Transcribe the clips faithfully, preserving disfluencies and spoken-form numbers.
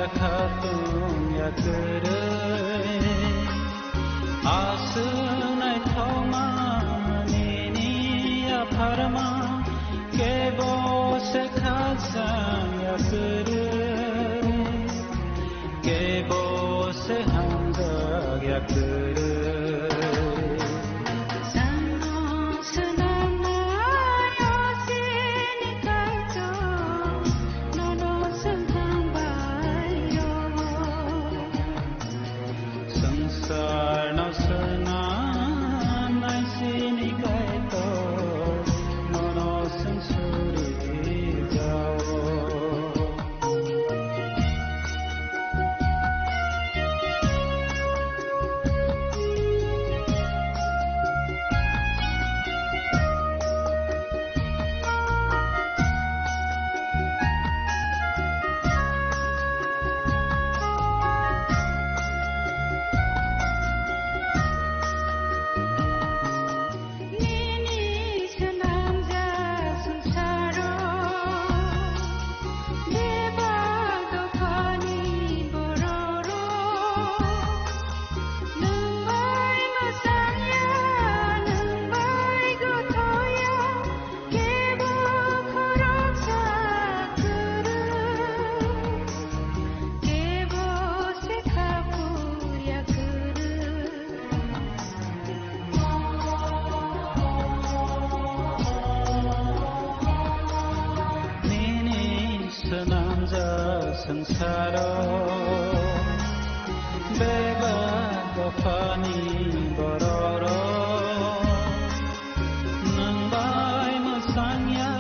Khatung ya kwrwi, aswk naithokma nini yapharma, kebo se khakchang ya kwrwi, kebo se hamjak ya kwrwi. Sano swnamnai o chini Kaitor, nono swngthang bai o. Swngcharno swnamnai chini Kaitor, nono swng suri jao. Nini swnamjak swngcharo bebak dophani bororok nwng bai mwchangya, nwng bai gothoya, kebo khoroksa kwrwi, kebo se kha phurya kwrwi. Nini swnamjak swngcharo bebak dophani bororok nwng bai mwchangya,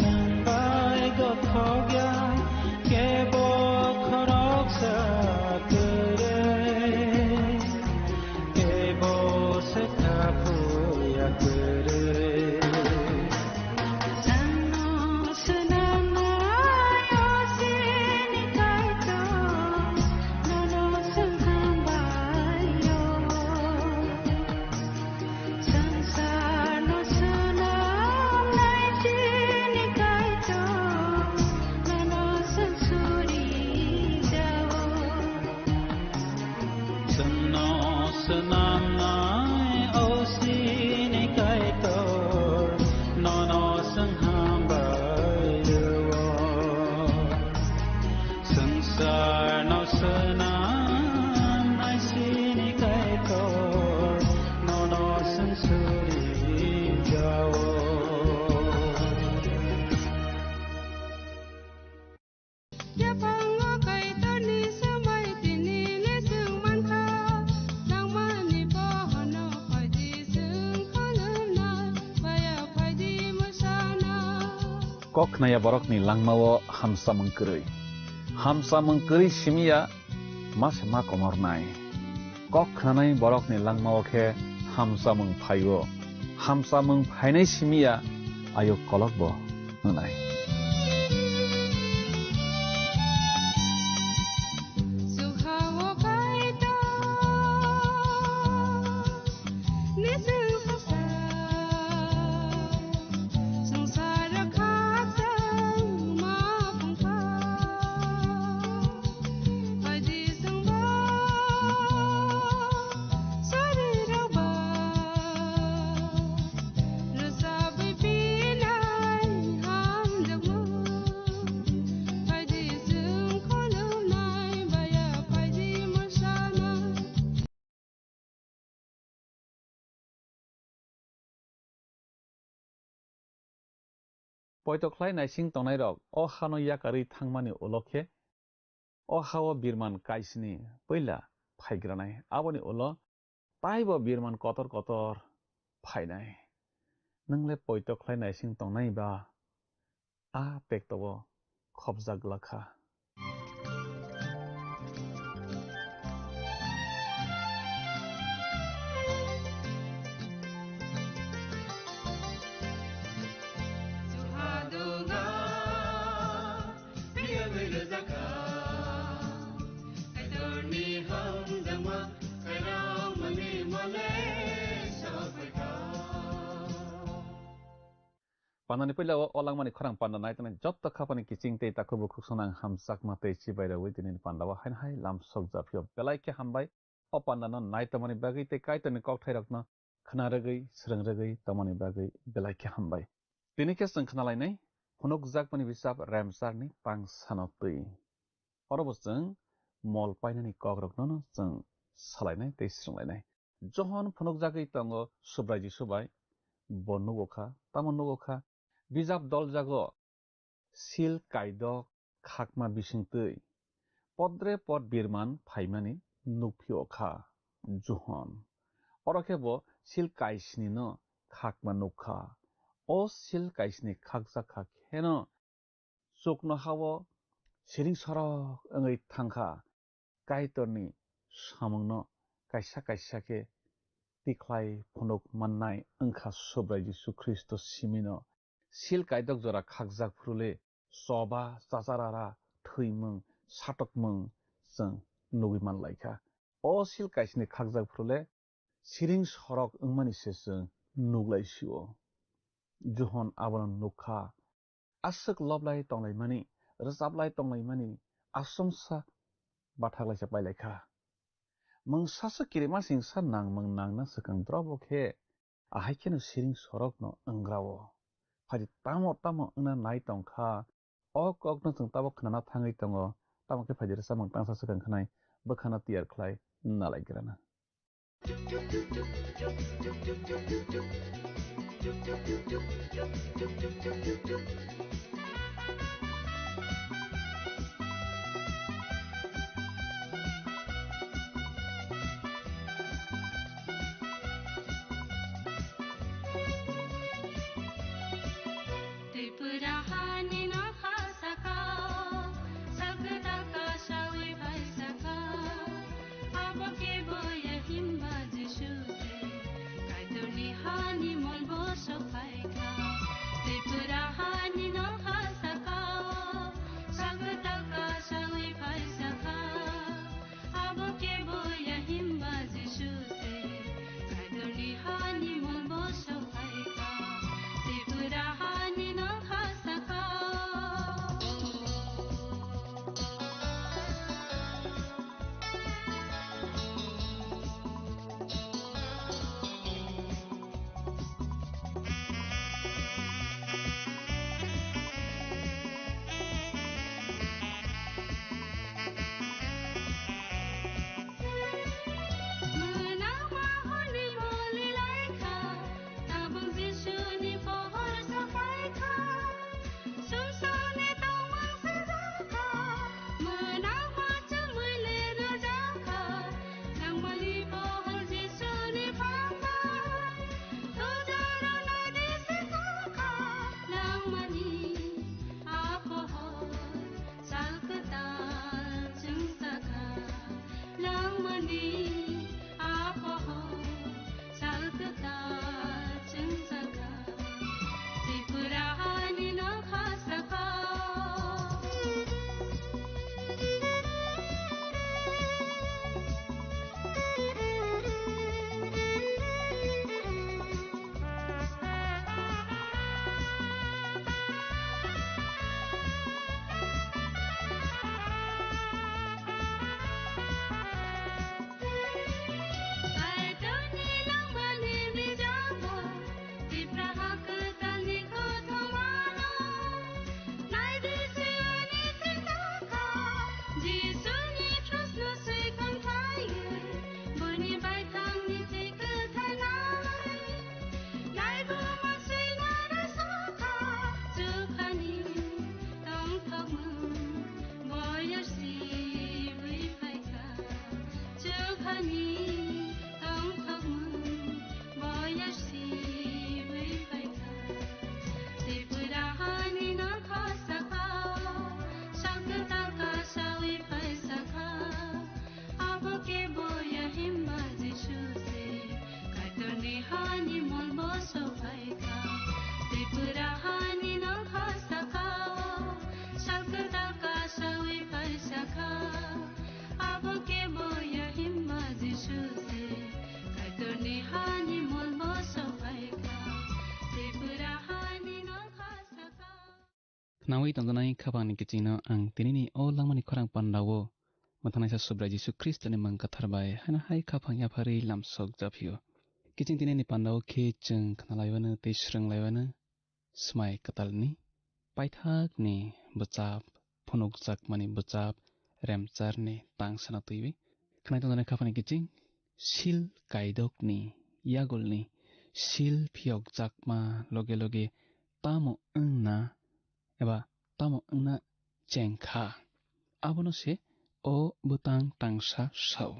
nwng bai gothokya, kebo khoroksa kwrwi. Kebo se kha phurya kwrwi. Sano swnamnai o chini Kaitor, nono swngthang bai o. Swngcharno swnamnai chini Kaitor, nono swng suri jao. Chwngno swnamnai o chini Kaitor, nono chwng hambai rwo. Swngcharno swnamnai chini Kaitor, nono chwng suri jao. Yaphango Kaitorni swmai tini le chwng mankha, nangmani bohono phaidi chwng khulumna, baya phaidi mwsana. Kok khnaya borokni langmao hamsamung kwrwi. Hamsamung kwrwi simiya ma se ma komornai. Kok khnanai borokni langmao khe hamsamung phaio. Hamsamung phainai simiya ayuk kolokbo wngnai. Poito khlai naising tongnairok o hano yakarwi thangmani ulo khe, o hao birman kaisni puila phaigranai, aboni ulo taibo birman kotor kotor phainai. Nwng le poito khlai naising tongnai ba? A pekto-o khopjak glak kha. Anani puila o langmani khorang panda nai tongnai jotto khapani kiching tei takhuk bukhuk songno ang hamjakma tei chibai rwui tinini panda o haino hai lam sok japhio belai khe hambai. O panda no nai tongmani bagwi tei Kaitorni kokthairokno khna rwgwi, srwng rwgwi tongmani bagwi belai khe hambai. Tini khe chwng khna lainai phunukjakmani bisap Remcharni pang sano twi. Oro bo chwng mol painani kokrokno no chwng salainai tei srwnglainai. Johon phunukjagwi tongo Subrai Jisu bai, bo nugo kha, tamo nugo kha? Bijap doljago sil kaidok khakma bisingtwi, podre pod birman phaimani nukphio kha Johon. Oro khe bo sil kaisni no khakma nukha. O sil kaisni khakjak kha kheno chuknoha-o siring sorok wngwi thangkha. Kaitorni samungno kaisa kaisa khe tikhlai phunuk mannai wngkha Subrai Jisu Khristo simino. Sil kaidok jora khakjak phurule choba, chacharara, thwimung, satokmung chwng nugwi manlaikha. O sil kaisni khakjak phurule siring sorok wngmani se chwng nuklaisio. Johon abono nukha. Aswk loblai tonglaimani, rwchaplai tonglaimani asomsa bathaklaisa pailaikha. Mungsasa kirimasingsa nangmung nangna swkang drobo khe, ahai kheno siring sorokno wngrao. Phaidi tamo tamo wngna nai tongkha, o kokno chwng tabuk khnana thangwi tongo, tamo khe phaidi rwchapmung tangsa swkang khnai bwkhano tiyar khlai nalaigrana. Tripura hani nokha saka, sakta kasawi bai saka, abo kebo ya himba Jisu se, Kaitorni hani molbo sophaikha. Tripura hani nokha saka, Khnaui tongjaknai khapangni kichingno ang tinini o langmani khorang pandao mwthangnaisa Subrai Jisu Khristoni mang kathar bai haino hai khapang yapharwi lamsok japhio. Kiching tinini pandao khe chwng khnalaiwano tei swrwnglaibano Swmai kwtalni paithakni bwchap, phunukjakmani bwchap, remcharni tangsano twiwi khwnai tongjaknai khapani kiching sil kaidokni yagulni sil phiyokjakma loge loge tamo wngna eba tamo wngna chengkha. Abono se o bwtang tangsa sao.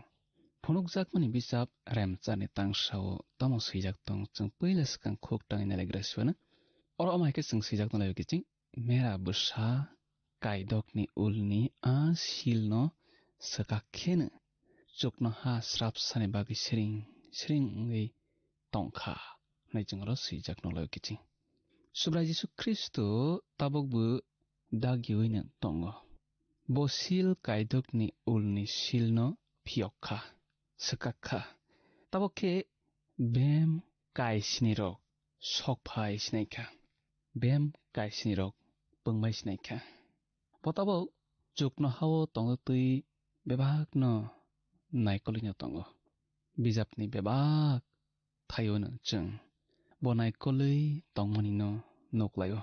Phunukjakmani bisap remcharni tangsao tamo swijak tong, chwng puila swkang khuk tangwi nailagra siwano. Oro omo hai khe chwng swijak tonglaio kiching, mera bwsa kaidokni ulni a silno swkak kheno chuknoha srapsani bagwi siring siring wngwi tongkha, hwnwi chwng oro swijak nukhlaio kiching. Subrai Jisu Khristo tabukbo dagiwino tongo. Bo sil kaidokni ulni silno phiyok kha, swkak kha. Tabuk khe bem kaisinirok sok phai sinai kha. Bem kaisinirok pwngbai sinai kha. Bo tabuk chuknohao tongwi twi bebakno naikolwino tongo. Bijapni bebak thaio no chwng bo naikolwi tongmani no nuklaio.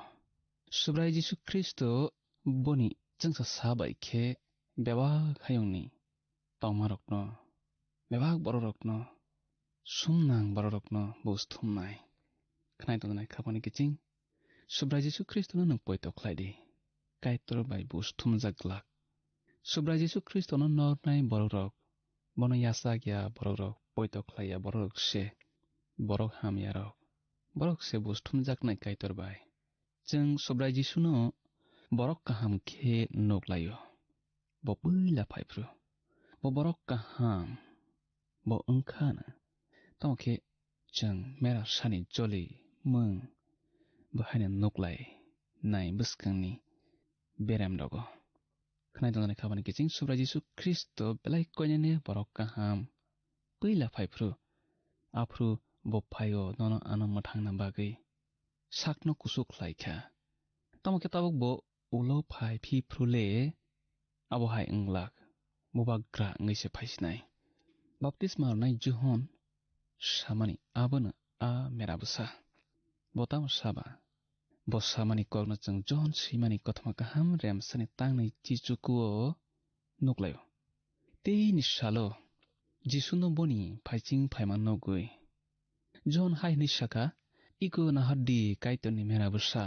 Subrai Jisu Khristo boni chwngsa sa bai khe bebak hayungni tongmarokno, bebak bororokno, sumnang bororokno bo sthumnai. Khnai tongjaknai khapani kiching, Subrai Jisu Khristono nwng poito khlai di. Kaitor bai bo sthumjak glak. Subrai Jisu Khristono nornai bororok, bono yachak ya bororok, poito khlai ya bororok se, borok hamyarok, borok se bo sthumjaknai Kaitor bai. Chwng Subrai Jisuno borok kaham khe nuk laio. Bo puila phaiphru. Bo borok kaham. Bo wngkha na. Tamo khe chwng mera sani joli mung bo haino nuk lai nai bwskangni berem rogo. Khnai tongjaknai khapani kiching Subrai Jisu Khristo belai koinene borok kaham puila phaiphru. Aphru bo phaio nono ano mwthangna bagwi sakno kuchuk khlai kha. Tamo khe tabuk bo ulo phai phi phru le abo hai wng glak, bubagra wngwi se phai sinai. Baptisma rwnai Johon samani abono a mera bwsa. Bo tamo saba? Bo samani kokno chwng Johon swimani kothoma kaham remsani tangnwi chichukuo nuk laio. Teini salo Jisuno boni phaiching phaima nugwi Johon hai hwnwi sakha, "Iko nahardi Kaitorni mera bwsa,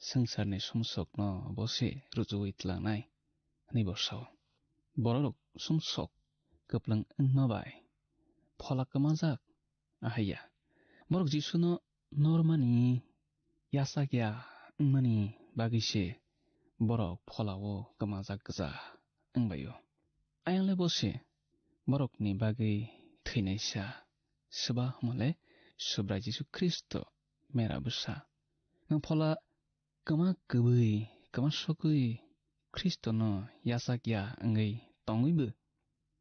swngcharni sumsokno bo se ruchugwi tlangnai," hwnwi bo sao. Bororok sumsok kwplwng wngma bai phola kwmajak, ahaiya. Borok Jisuno normani yachak ya wngmani bagwi se borok pholao kwmajak gwja wngbaio. Ayang le bo se borokni bagwi thwinaisa, swba hwnmale Subrai Jisu Khristo mera bwsa. Nwng phola kwma kwbwi, kwma sogwi Khristono yachak ya wngwi tongwibo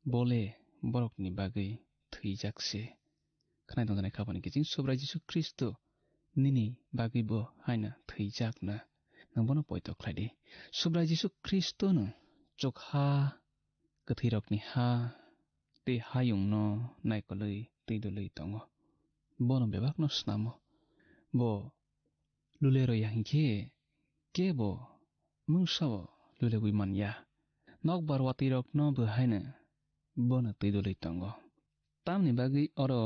bo le borokni bagwi thwijak se. Khnai tongjaknai khapani kiching Subrai Jisu Khristo nini bagwi bo haino thwijak na. Nwng bono poito khlai di. Subrai Jisu Khristo no chukha kwthwirokni ha tei hayungno naikolwi twi dwlwi tongo. Bono bebakno snamo. Bo lule rwya hinkhe kebo mungsao lulewi manya. Nokbar watwirokno bo haino bono twi dwlwi tongo. Tamni bagwi oro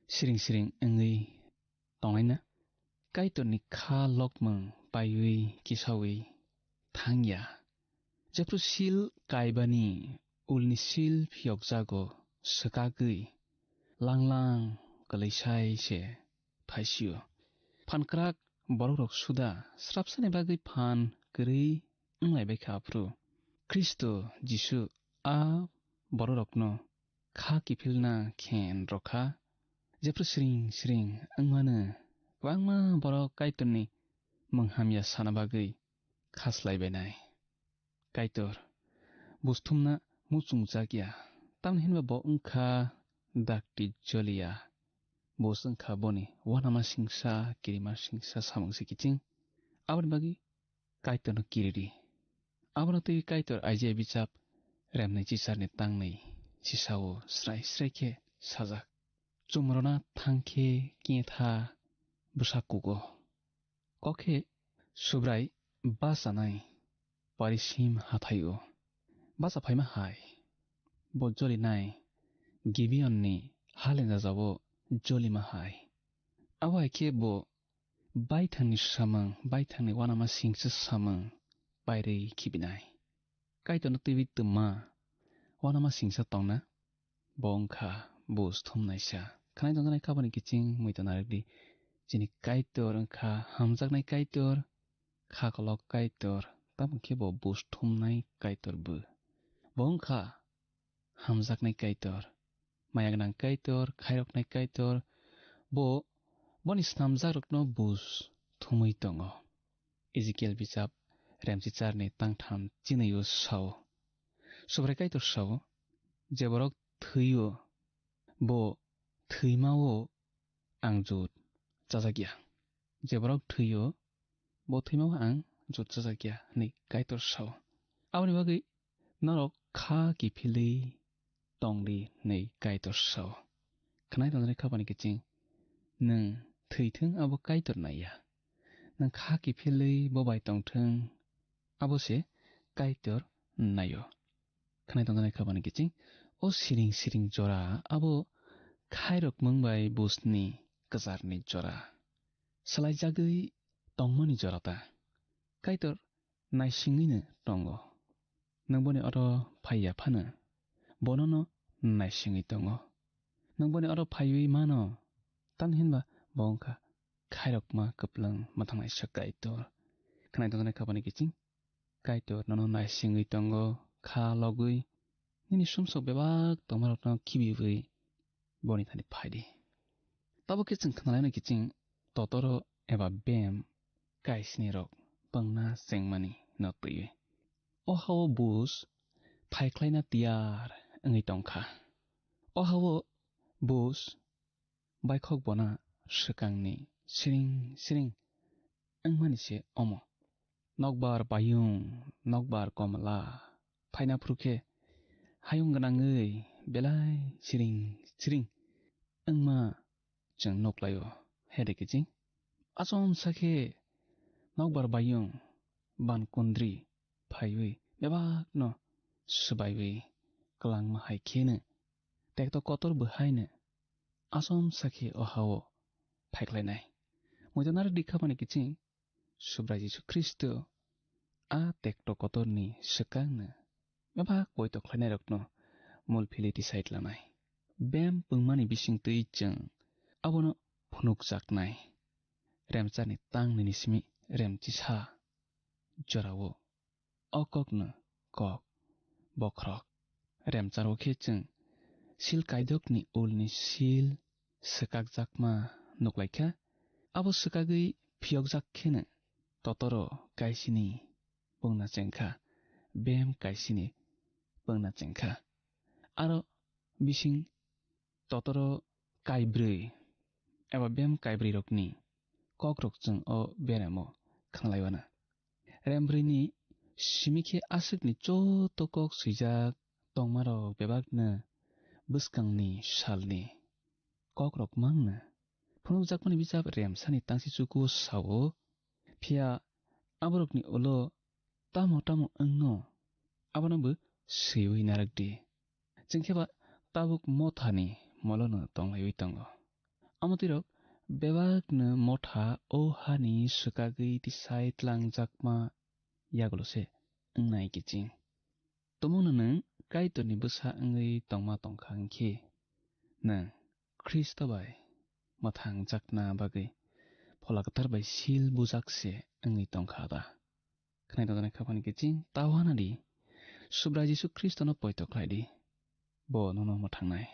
siring siring wngwi tonglaina. Kaitorni kha lokmung paiwi kisaui thangya. Jephru sil kaibani ulni sil phiyokjago swkagwi langlang kwlwisai se phaisio. Phankrak borokrok suda srapsani bagwi phan kwrwi wnglaibaikha aphru Khristo Jisu a borokrokno kha kiphilna khen rwkha. Jephru siring siring wngmano kwbangma borok Kaitorni mung hamya sana bagwi khaslaibainai. Kaitor, busthumna muchungjakya, tamni hinba bo wngkha dakti joliya. Bo wngkha boni wanama singsa, kirima singsa samung se kiching. Aboni bagwi Kaitorno kiridi. Abono twi Kaitor Aijia bichap remnai chicharni tangnwi sisao srai srai khe sajak. Chumrona thangkhe kengtha bwsa kugo. Kokhe Subrai bachanai parisim hathaio. Bacha phaima hai. Bo jolinai Gibeonni halenjajao jolima hai. Abo hai khe bo baithangni samung, baithangni uanama singsa samung pairwi khibinai. Kaitorno twiwi twma uanama singsa tongna, bo wngkha bus thumnaisa. Khnai tongjaknai khapani kiching muitu narwkdi. Chini Kaitor wngkha hamjaknai Kaitor, kha kolok Kaitor, tamo khe bo bus thumnai Kaitor bo. Bo wngkha hamjaknai Kaitor, maya gwnang Kaitor, khairoknai Kaitor, bo boni snamjakrokno bus thumwi tongo. Ezekiel bichap remchicharni tangtham chinwi-o sao. Subrai Kaitor sao, je borok thwi-o, bo thwima-o ang jut chajakya. Je borok thwi-o, bo thwima-o ang jut chajakya, hwnwi Kaitor sao. Aboni bagwi norok kha kiphilwi tongdi, hwnwi Kaitor sao. Khnai tongjaknai khapani kiching, nwng thwithwng abo Kaitor naiya. Nwng kha kiphilwi bo bai tongthwng, abo se Kaitor naio. Khnai tongjaknai khapani kiching, o siring siring jora abo khairokmung bai busni kwcharni jora. Swlaijagwi tongmani jora ta. Kaitor naisingwino tongo. Nwng boni oro phaiya phano, bo nono naisingwi tongo. Nwng boni oro phaiwi mano, tamni hinba bo wngkha khairokma kwplwng mwthangnaisa Kaitor. Khnai tongjaknai khapani kiching, Kaitor nono naisingwi tongo, kha logwi, nini sumsok bebak tongmarokno khibiwi boni thani phaidi. Tabuk khe chwng khnalaina kiching totoro eba bem kaisinirok bangna chengmani no twiwi. O hao bus phaikhlaina tiyar wngwi tongkha. O hao bus baikhok bona swkangni siring siring wngmani se omo. Nokbar bayung, nokbar komla, phaina phuru khe hayung gwnangwi belai siring siring wngma chwng nuklaio. Hede kiching, achomsa khe nokbar bayung, ban kundri phaiwi bebakno swbaiwi kwlangma hai kheno tekto kotor bo haino achomsa khe o hao phaikhlainai. Muitu narwk di khapani kiching Subrai Jisu Khristo a tekto kotorni swkangno bebak poito khlainairokno mul philwi tisai tlanai. Bem pungmani bisingtwi chwng abono phunukjaknai. Remcharni tang nini simi remchisa jorao o kokno kok bokhorok. Remcharo khe chwng sil kaidokni ulni sil swkakjakma nuklaikha. Abo swkagwi phiyokjak kheno totoro kaisini pungna chengkha, bem kaisini pungna chengkha. Aro bising totoro kaibrwi eba bem kaibrwi rokni kokrok chwng o beremo khanglaiwana. Rembrwini simi khe aswkni joto kok swijak tongmarok bebakno bwskangni salni kokrok mangno phunukjakmani bijap remsani tangsi chukuo sao, phiya aborokni ulo tamo tamo wngno abono bo swiwi narwkdi. Chwng khe ba tabuk mothani molono tonglaiwi tongo. Omo twirok bebakno motha o hani swkagwi tisai tlangjakma yagulo se wngnai kiching. Tumungno nwng Kaitorni bwsa wngwi tongma tongkha hwnkhe, nwng Khristo bai mwthangjakna bagwi Phola Kwthar bai sil bujak se wngwi tongkha da? Khnai tongjaknai khapani kiching tao hana di, Subrai Jisu Khristono poito khlai di, bo nono mwthangnai.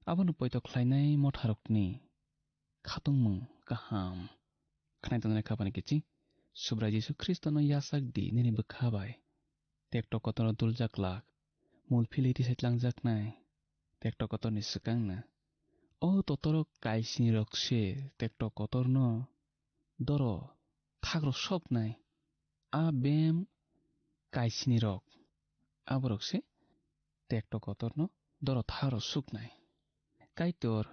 Abono poito khlainai motharokni khatungmung kaham. Khnai tongjaknai khapani kiching Subrai Jisu Khristono yachak di nini bwkha bai. Tekto kotoro duljak lak, mul philwi tisai tlangjaknai tekto kotorni swkangno. O totoro kaisni rok se tekto kotorno doro thagro soknai. a bem kaisinirok, aborok se tekto kotorno doro tharo suknai. Kaitor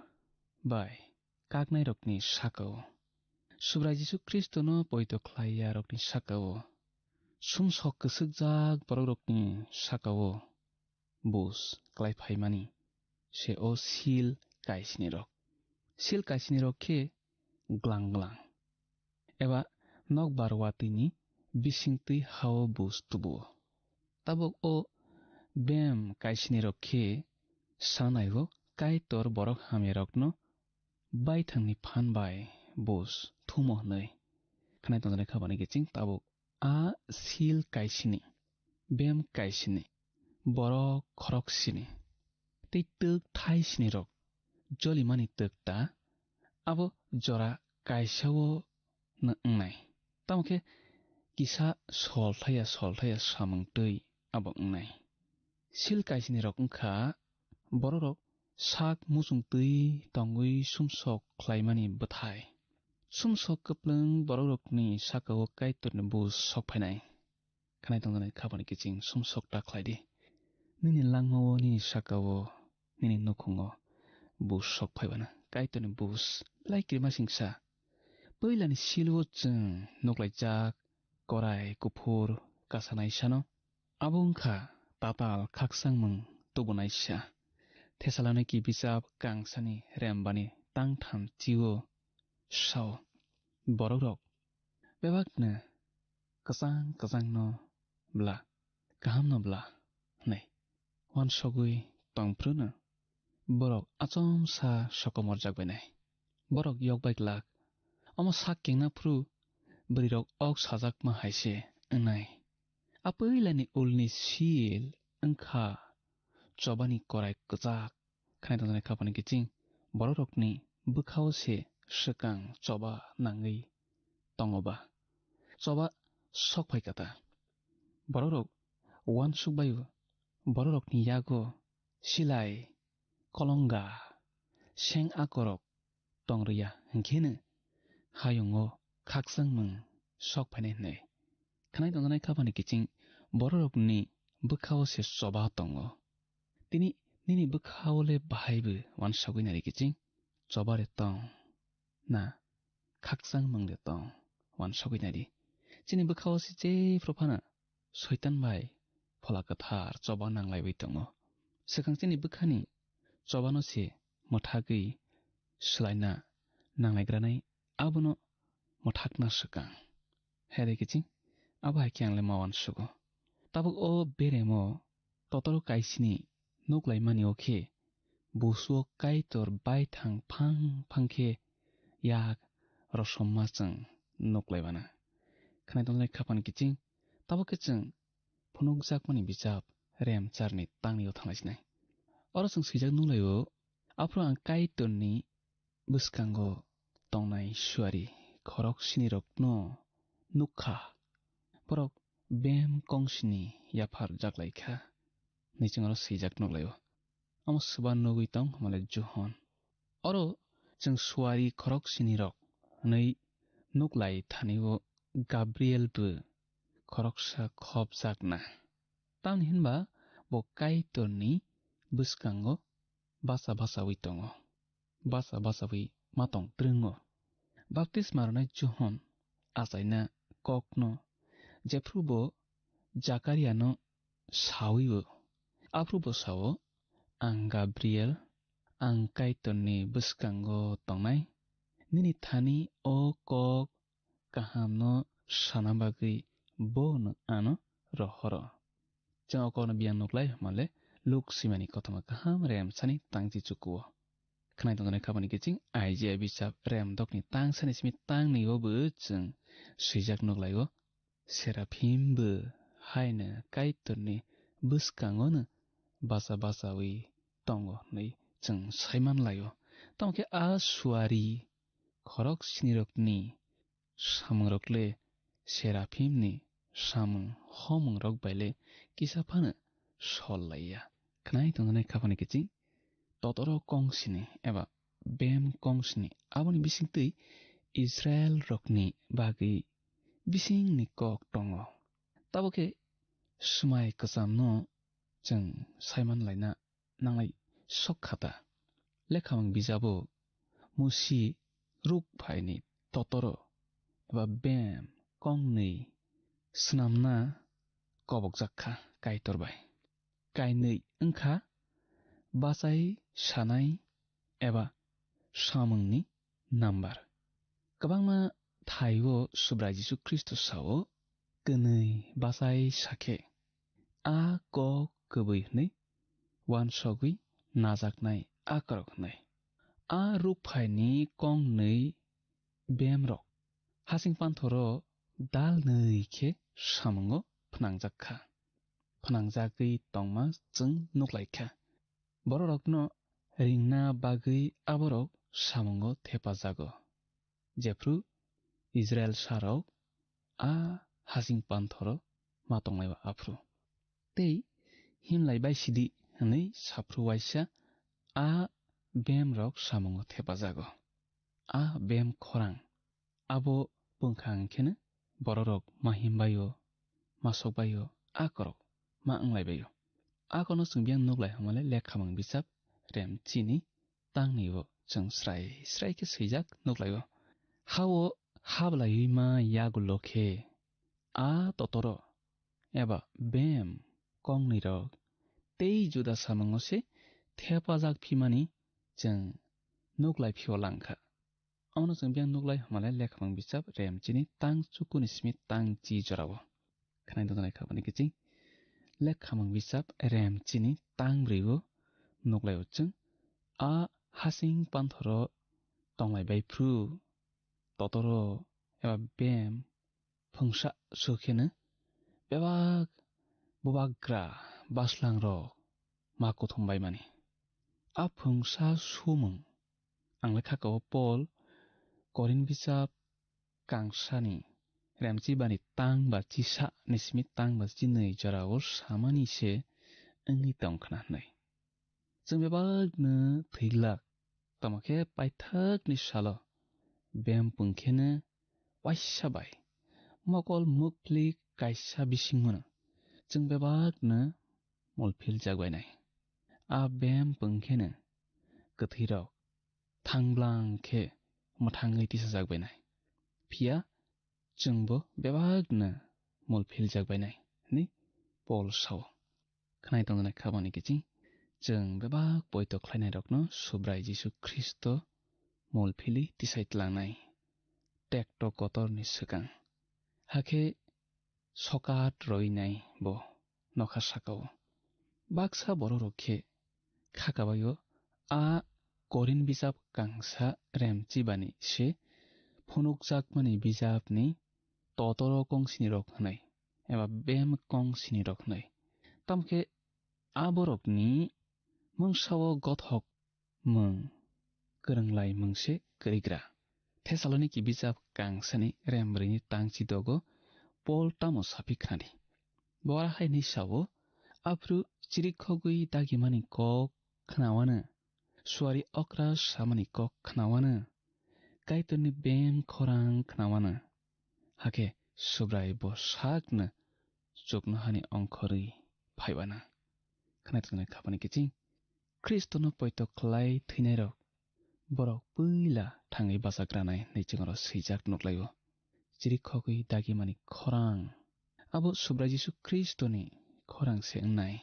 bai kaknairokni saka-o, Subrai Jisu Khristono poito khlaiyarokni saka-o, sumsok kwswkjak borokrokni saka-o buj klai phaimani se o sil kaisinirok. Sil kaisinirok khe glang glang eba nokbar watwini bisingtwi ha-o buj tubu-o. Tabuk o bem kaisinirok khe sanai-o Kaitor borok hamyarokno baithangni phan bai buj thumo hwnwi. Khnai tongjaknai kha bani kiching tabuk a sil kaisini, bem kaisini, borok khorok sini, tei twk thai sinirok jolimani twk ta, abo jora kaisa-o no wngnai. Tamo khe kisa sol thaya, sol thaya samung twi abo wngnai. Sil kaisinirok wngkha bororok sak muchung twi tongwi sumsok khlaimani bwthai. Sumsok kwplwng bororokni saka-o Kaitorni buj sok phainai. Khnai tongjaknai kha bani kiching sumsok ta khlai di. Nini langma-o, nini saka-o, nini nukhungo buj sok phaibana Kaitorni buj belai kirima singsa. Puilani sil-o chwng nuklaijak korai kuphur kasanaisano. Abo wngkha tatal khakchangmung tubunaisa. Thesalonikni bijap kangsani rembani tangtham chi-o sao, borokrok bebakno kwchang kwchangno bla, kahamno bla hwnwi uansugwi tong phruno borok achomsa sokomorjak bainai. Borok yok bai glak. Omo sak kengna phru bwrwirok ok sajakma hai se wngnai. A puilani ulni sil wngkha chobani korai kwchak. Khnai tongjaknai kha bani kiching borokrokni bwkha-o se swkang choba nangwi tongo ba choba sok phai kha ta. Borokrok uansuk bai-o, borokrokni yago silai, kolonga, seng akorok tong rwya, hwnkhe no hayungo khakchangmung sok phainai hwnwi. Khnai tongjaknai kha bani kiching borokrokni bwkha-o se choba tongo. Tini nini bwkha-o le bahai bo uansugwi nai di kiching, choba de tong na khakchangmung de tong, uansugwi nai di. Chini bwkha-o se jephru phano Soitan bai Phola Kwthar choba nanglaiwi tongo. Swkang chini bwkhani chobano se mwthagwi swlaina nanglaigranai, abono mwthakna swkang. Hai de kiching, abo hai khe ang le ma uansugo. Tabuk o beremo totoro kaisini nuklaimani o khe busuo Kaitor baithang phang phang khe yak rosomma chwng nuklaibana. Khnai tongjaknai kha bani kiching, tabuk khe chwng phunukjakmani bijap Remcharni tangni o thanglaisinai. Oro chwng swijak nuklaio, aphuru ang Kaitorni bwskango tongnai suari khorok sinirokno nuk kha. Borok bem kongsini yaphar jaklai kha, hwnwi chwng oro swijak nuklaio. Omo swba nugwi tong hwnmale Johon. Oro chwng suari khorok sinirok hwnwi nuklai thani-o Gabriel bo khoroksa khopjakna. Tamni hwnba bo Kaitorni bwskango bacha bachaui tongo, bacha bachaui ma tong twrwngo. Baptisma rwnai Johon achaina kokno jephru bo Jakariano saui-o, aphuru bo sao, "Ang Gabriel, ang Kaitorni bwskango tongnai, nini thani o kok kahamno sana bagwi bono ano rohoro." Chwng o kokno biyang nuklai hwnmale Luk swimani kothoma kaham remsani tangchi chukuo. Khnai tongjaknai kha bani kiching Isaiah bisap remdokni tangsani simi tangnwi o bo chwng swijak nuklaio, "Seraphim bo haino Kaitorni bwskangono bacha bachaui tongo," hwnwi chwng saiman laio. Tamo khe a suari khorok sinirokni samungrok le Seraphimni samung homungrok bai le kisa phano sol laiya. Khnai tongjaknai kha bani kiching totoro kongsini eba bem kongsini, aboni bisingtwi Israel rokni bagwi bisingni kok tongo. Tabuk khe swmai kwchamno chwng saiman laina nanglai sok kha ta. Lekhamung bijabo Musi ruk phaini totoro eba bem kongnwi swnamna kobokjak kha Kaitor bai. Kainwi wngkha bachai sanai eba samungni number. Kwbangma thaio Subrai Jisu Khristo sao, kwnwi bachai sakhe, a kok kwbwi hwnwi uansogwi najaknai a korok hwnwi. A rukphaini kongnwi bemrok hasing panthoro dal nwi khe samungo phnangjak kha. Phnangjagwi tongma chwng nuklai kha. Bororokno ringna bagwi aborok samungo thepajago. Jephru Israil sarok a hasing panthoro ma tonglaiba aphru. Tei himlai bai sidi hwnwi saphru waisa a bemrok samungo thepajago. A bem khorang abo pwngkha hwnkheno bororok ma himbaio, ma sokbaio, a korok ma wnglaibaio. A kono chwng biyang nuklai hwnmale lekhamung bisap rem chini tangni o chwng srai srai khe swijak nuklaio. Hao hablaiwi ma yagulo khe a totoro eba bem kongnirok tei juda samungo se thepajak phimani chwng nuklai phio langkha. Omono chwng biyang nuklai hwnmale lekhamung bisap rem chini tang chukuni simi tang chi jorao. Khwnai dodonai khabani kiching lekhamung bisap rem chini tang bwrwi o nuklai o chwng a hasing panthoro tonglai bai phru totoro eba bem phungsa sukheno bebak bubagra baslangrok ma kuthum baimani. A phungsa sumung ang lekha kao Pol Korin bisap kangsani remchi bani tang ba chisa ni simi tang ba chinwi jorao samani se wngwi tong khna hwnwi. Chwng bebakno thwi glak, tamo khe paithakni salo bem pungkheno waisa bai mokol mukpli kaisa bisingmano chwng bebakno mol philjak bainai. A bem pungkheno kwthwirok thangblang khe mwthangwi tisajak bainai. Phiya chwngbo bebakno mol philjak bainai, hwnwi Pol sao. Khwnai tongjaknai khabani kiching, chwng bebak poito khlainairokno Subrai Jisu Khristo mol philwi tisai tlangnai tekto kotorni swkang. Hakhe sokat roinai bo nokha sakao. Baksa bororok khe khakabaio a Korin bijap kangsa remchibani se phunukjakmani bijapni totoro kongsinirok hwnwi eba bem kongsinirok hwnwi. Tamokhe a borokni mungsao gothok mung, kwrwnglai mungse kwrwigra. Thesaloniki bijap kangsani rembrwini tangchi dogo Pol tamo saphi khnadi. Bo ara hai hwnwi sao, aphru chirikhogwi dagimani kok khnawano, suari okra samani kok khnawano, Kaitorni bem khorang khnawano, hakhe Subrai bo sakno chuknohani ongkhorwi phaiwana. Khwnai tongjaknai khabani kiching, Khristono poito khlai thwinairok borok puila thangwi bachagranai hwnwi chwngno swijak nuklaio. Chirikhogwi dagimani khorang abo Subrai Jisu Khristoni khorang se wngnai.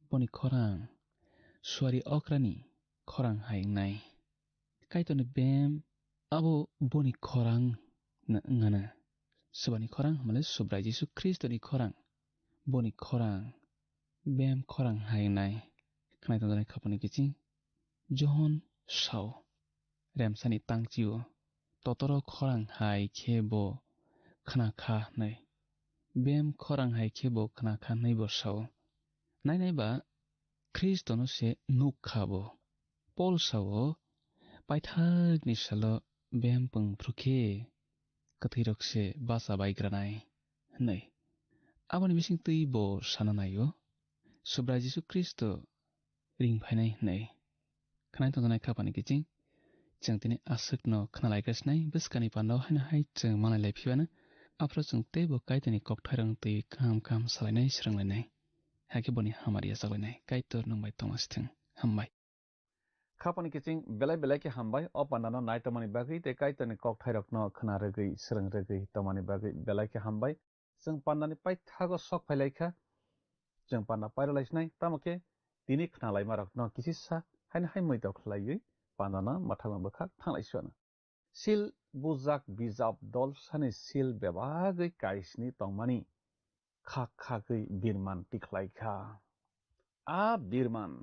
Boni khorang suari okrani khorang hai wngnai. Kaitorni bem abo boni khorang no wngana. Subani khorang hwnmale Subrai Jisu Khristoni khorang. Boni khorang bem khorang hai wngnai. Khwnai tongjaknai khabani kiching Johon sao, remsani tangchio, totoro khorang hai khe bo khna kha hwnwi. Bem khorang hai khe bo khna kha hwnwi bo sao. Nainai ba Khristono se nuk kha bo. Pol sao, paithakni salo bem pung phru khe kwthwirok se bacha baigranai hwnwi. Aboni bisingtwi bo sana naio, Subrai Jisu Khristo ring phainai hwnwi. Khwnai tongjaknai khabani kiching, chwng tini aswkno khna laikha sinai, bwskani pandao haino hai chwng manai lai phibano, Aphuru chwng teibo Kaitorni kokthairokno twiwi kaham kaham salainai, swrwnglainai. Hakhe boni hamari yachaklainai. Kaitor nwng bai tongma sithwng. Hambai. Khapani kiching belai belai khe hambai, o pandano nai tongmani bagwi tei Kaitorni kokthairokno khna rwgwi, swrwng rwgwi tongmani bagwi belai khe hambai. Chwng pandani paithago sok phai lai kha, chwng panda pairw lai sinai, tamo khe tini khna laimarokno kisisa haino hai muitok khlaiwi pandano mwthangma bwkhak thang lai sio. Sil bujak bijap dolsani sil bebagwi kaisni tongmani khak khagwi birman tikhlai kha. A birman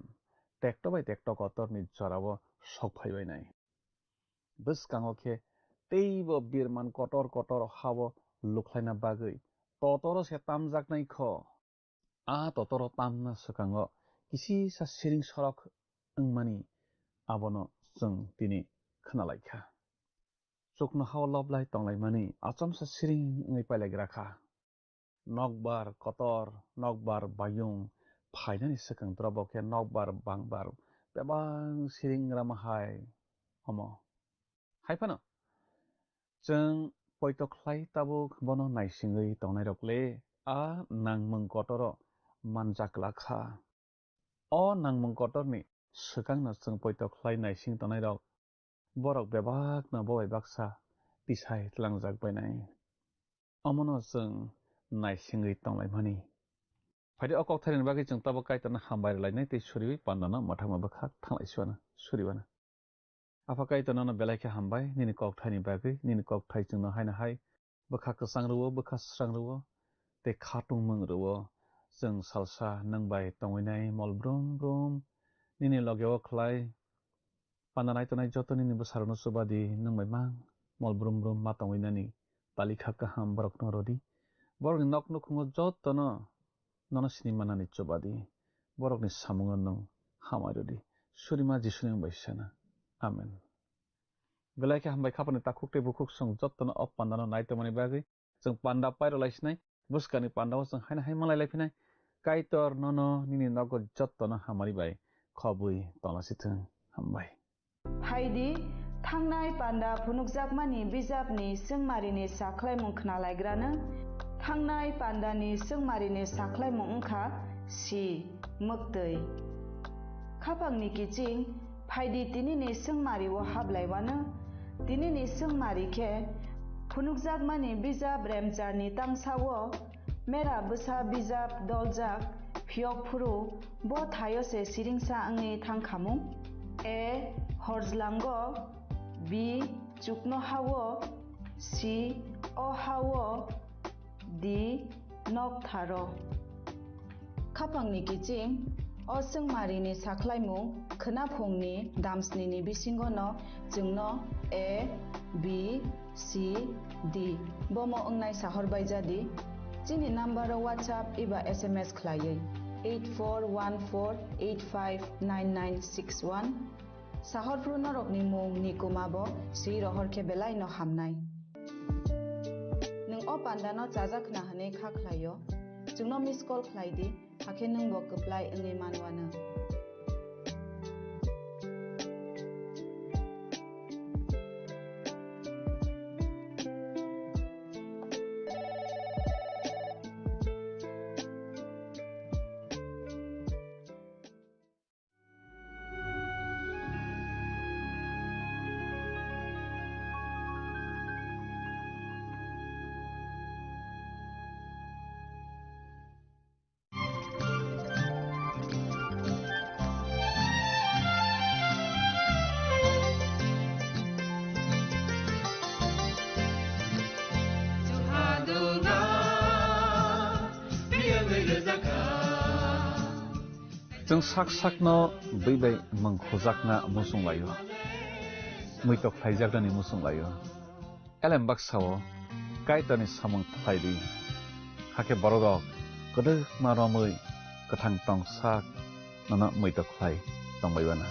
tekto bai tekto kotorni jorao sok phaibainai. Bwskango khe teibo birman kotor kotor hao lukhlaina bagwi totoro se tamjaknai kho. A totoro tamna swkango kisisa siring sorok wngmani abono chwng tini khna lai kha. Chuknohao loblai tonglaimani achomsa siring wngwi pailaigra kha. Nokbar kotor, nokbar bayung phainani swkang drobo khe nokbar bangbar bebak siring rama hai omo. Hai phano chwng poito khlai tabuk bono naisingwi tongnairok le a nangmung kotoro manjak la kha. O nangmung kotorni swkangno chwng poito khlai naising tongnairok, borok bebakno bo bai baksa tisai tlangjak bainai. Omono chwng naisingwi tonglaimani. Phaidi o kokthairokni bagwi chwng tabuk Kaitorno hambai rwlainai tei suriwi pandano mwthangma bwkhak thanglai suana, suriwana. Apha Kaitor nono belai khe hambai, nini kokthaini bagwi, nini kokthai chwngno haino hai bwkha kwchang rwo, bwkha swrang rwo, tei khatungmung rwo. Chwng salsa nwng bai tongwinai mol brum brum, nini logeo khlai, panda nai tongnai joto nini bwsarokno chuba di, nwng bai mang mol brum brum ma tongwinani talikha kaham borokno rw di. Borokni nok nukhungo jotono nono sini manani chuba di. Borokni samungo nwng hamai rw di. Surima Jisuni wng bai sana. Amen. Belai khe hambai khapani takhuk tei bukhuk chwng jotono o pandano nai tongmani bagwi. Chwng panda pairw lai sinai, bwskangni pandao chwng haino hai malai lai phinai. Kaitor nono nini nogo jotono hamari bai khobwi tonglasithwng. Hambai. Phaidi, thangnai panda phunukjakmani bijapni swngmarini sakhlaimung khnalaigrano. Thangnai pandani swngmarini sakhlaimung wngkha si, mwktwi. Khapangni kiching, phaidi tinini swngmario hablaiwano. Tinini swngmari khe phunukjakmani bijap Remcharni tangsao mera bwsa bijap doljak phiyok phuru bo thaio se siringsa wngwi thangkhamung. A. Horjlango. B. Chuknohao. C. O hao. D. Noktharo. Khapangni kiching, o swngmarini sakhlaimung khwnaphungni damsnini bisingono chwngno A, B, C, D bomo wngnai sahor baijadi. Chini numbero WhatsApp eba S M S khlaiwi eight four one four eight five nine nine six one. Sahorphru norokni mung ni kuma bo swi rohor khe belai no hamnai. Nwng o panda no chajak khna hwnwi kha khlaio, chwngno miss call khlai di, hakhe nwng bo kwplai wngwi manwano. Chwng sak sakno bwi bai mung khujakna muchung laio, muitok khlaijaknani muchung laio. Elem baksao Kaitorni samung khlai di, hakhe bororok kwdwkma romwi kwthang tong sak nono muitok khlai tongbai uana.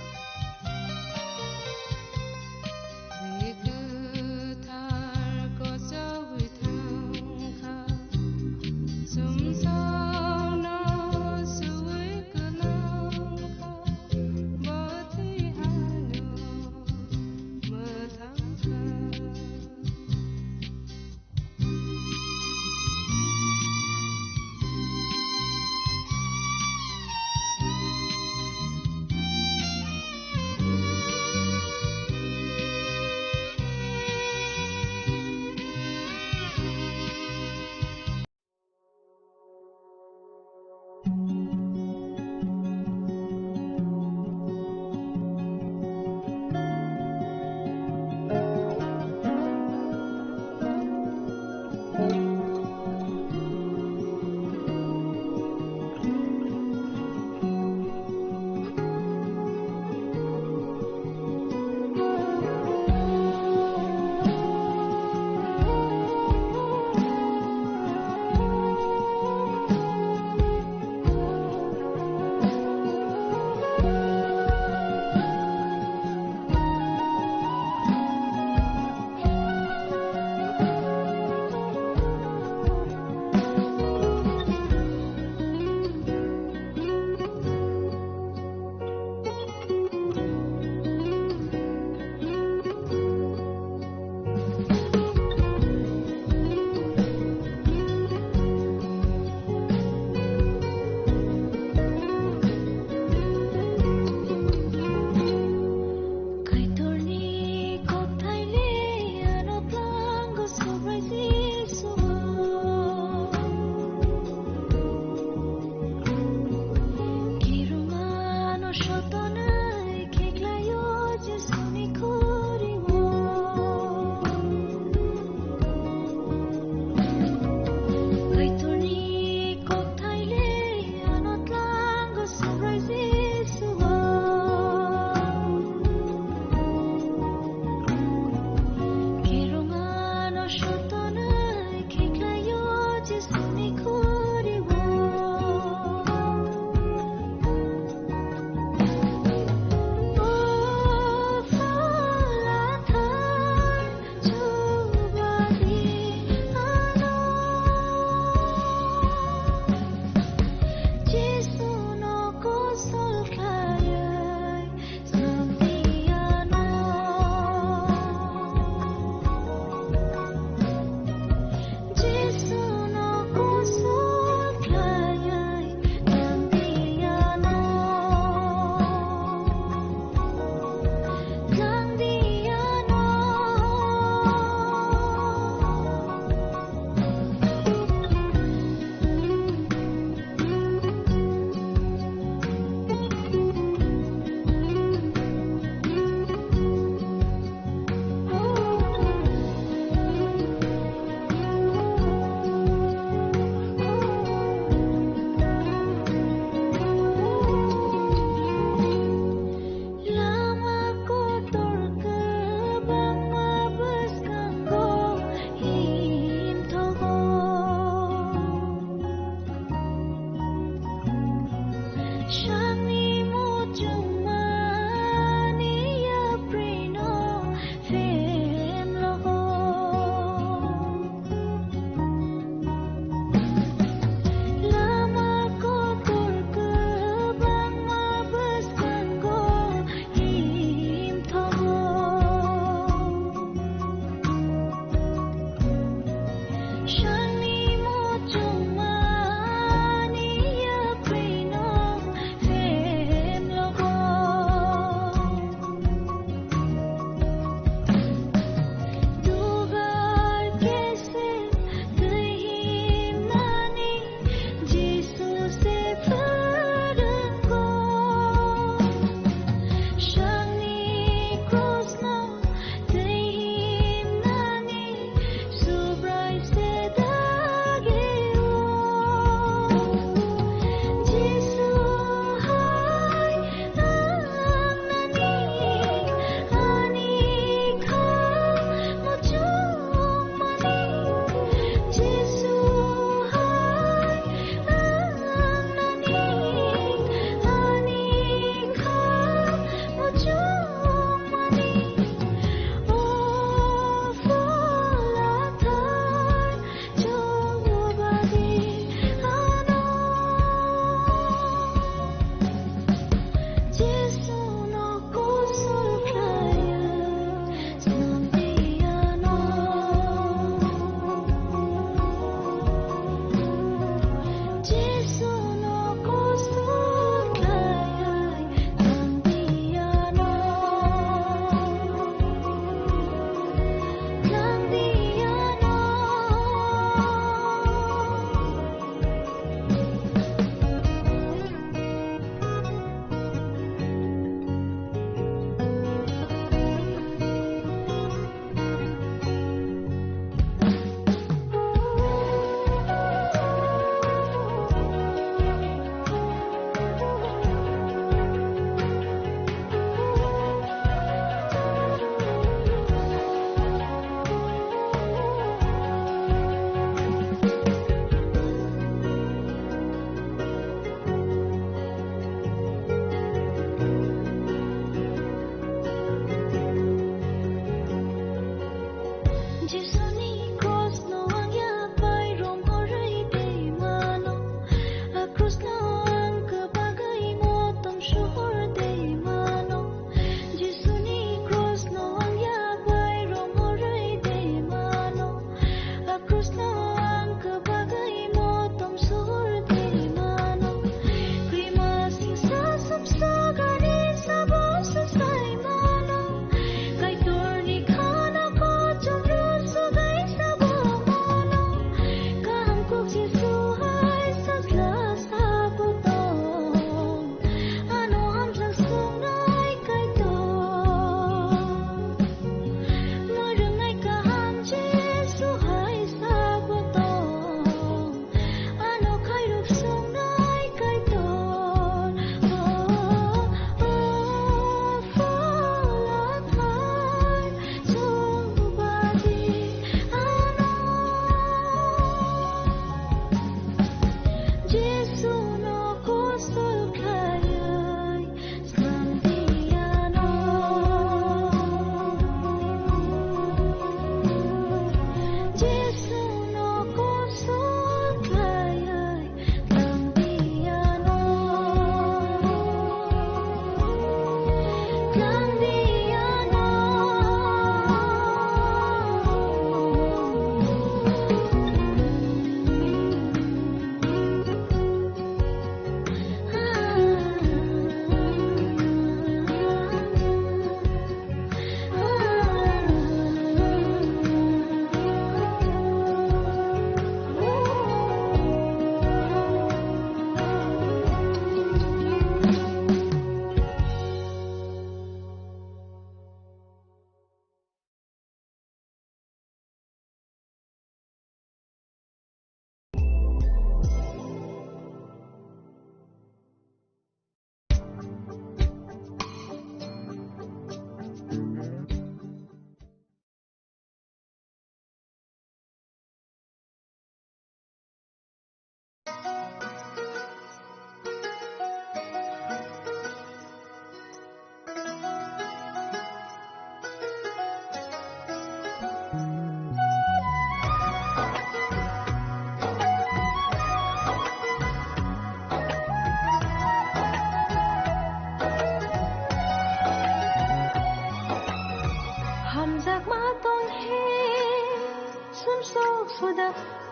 Suda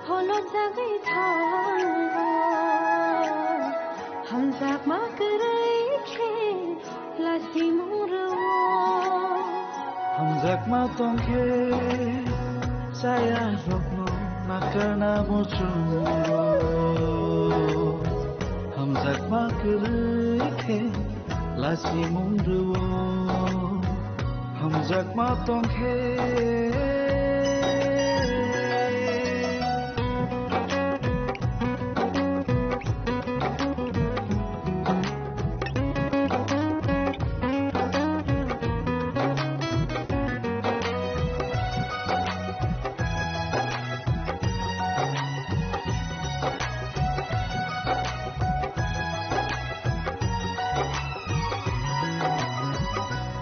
holojagwi thango, hamjakma kwrwi khe lasimung rwo. Hamjakma tongkhe chaya rokno nakarna muchungo. Hamjakma kwrwi khe lasimung rwo. Hamjakma tongkhe.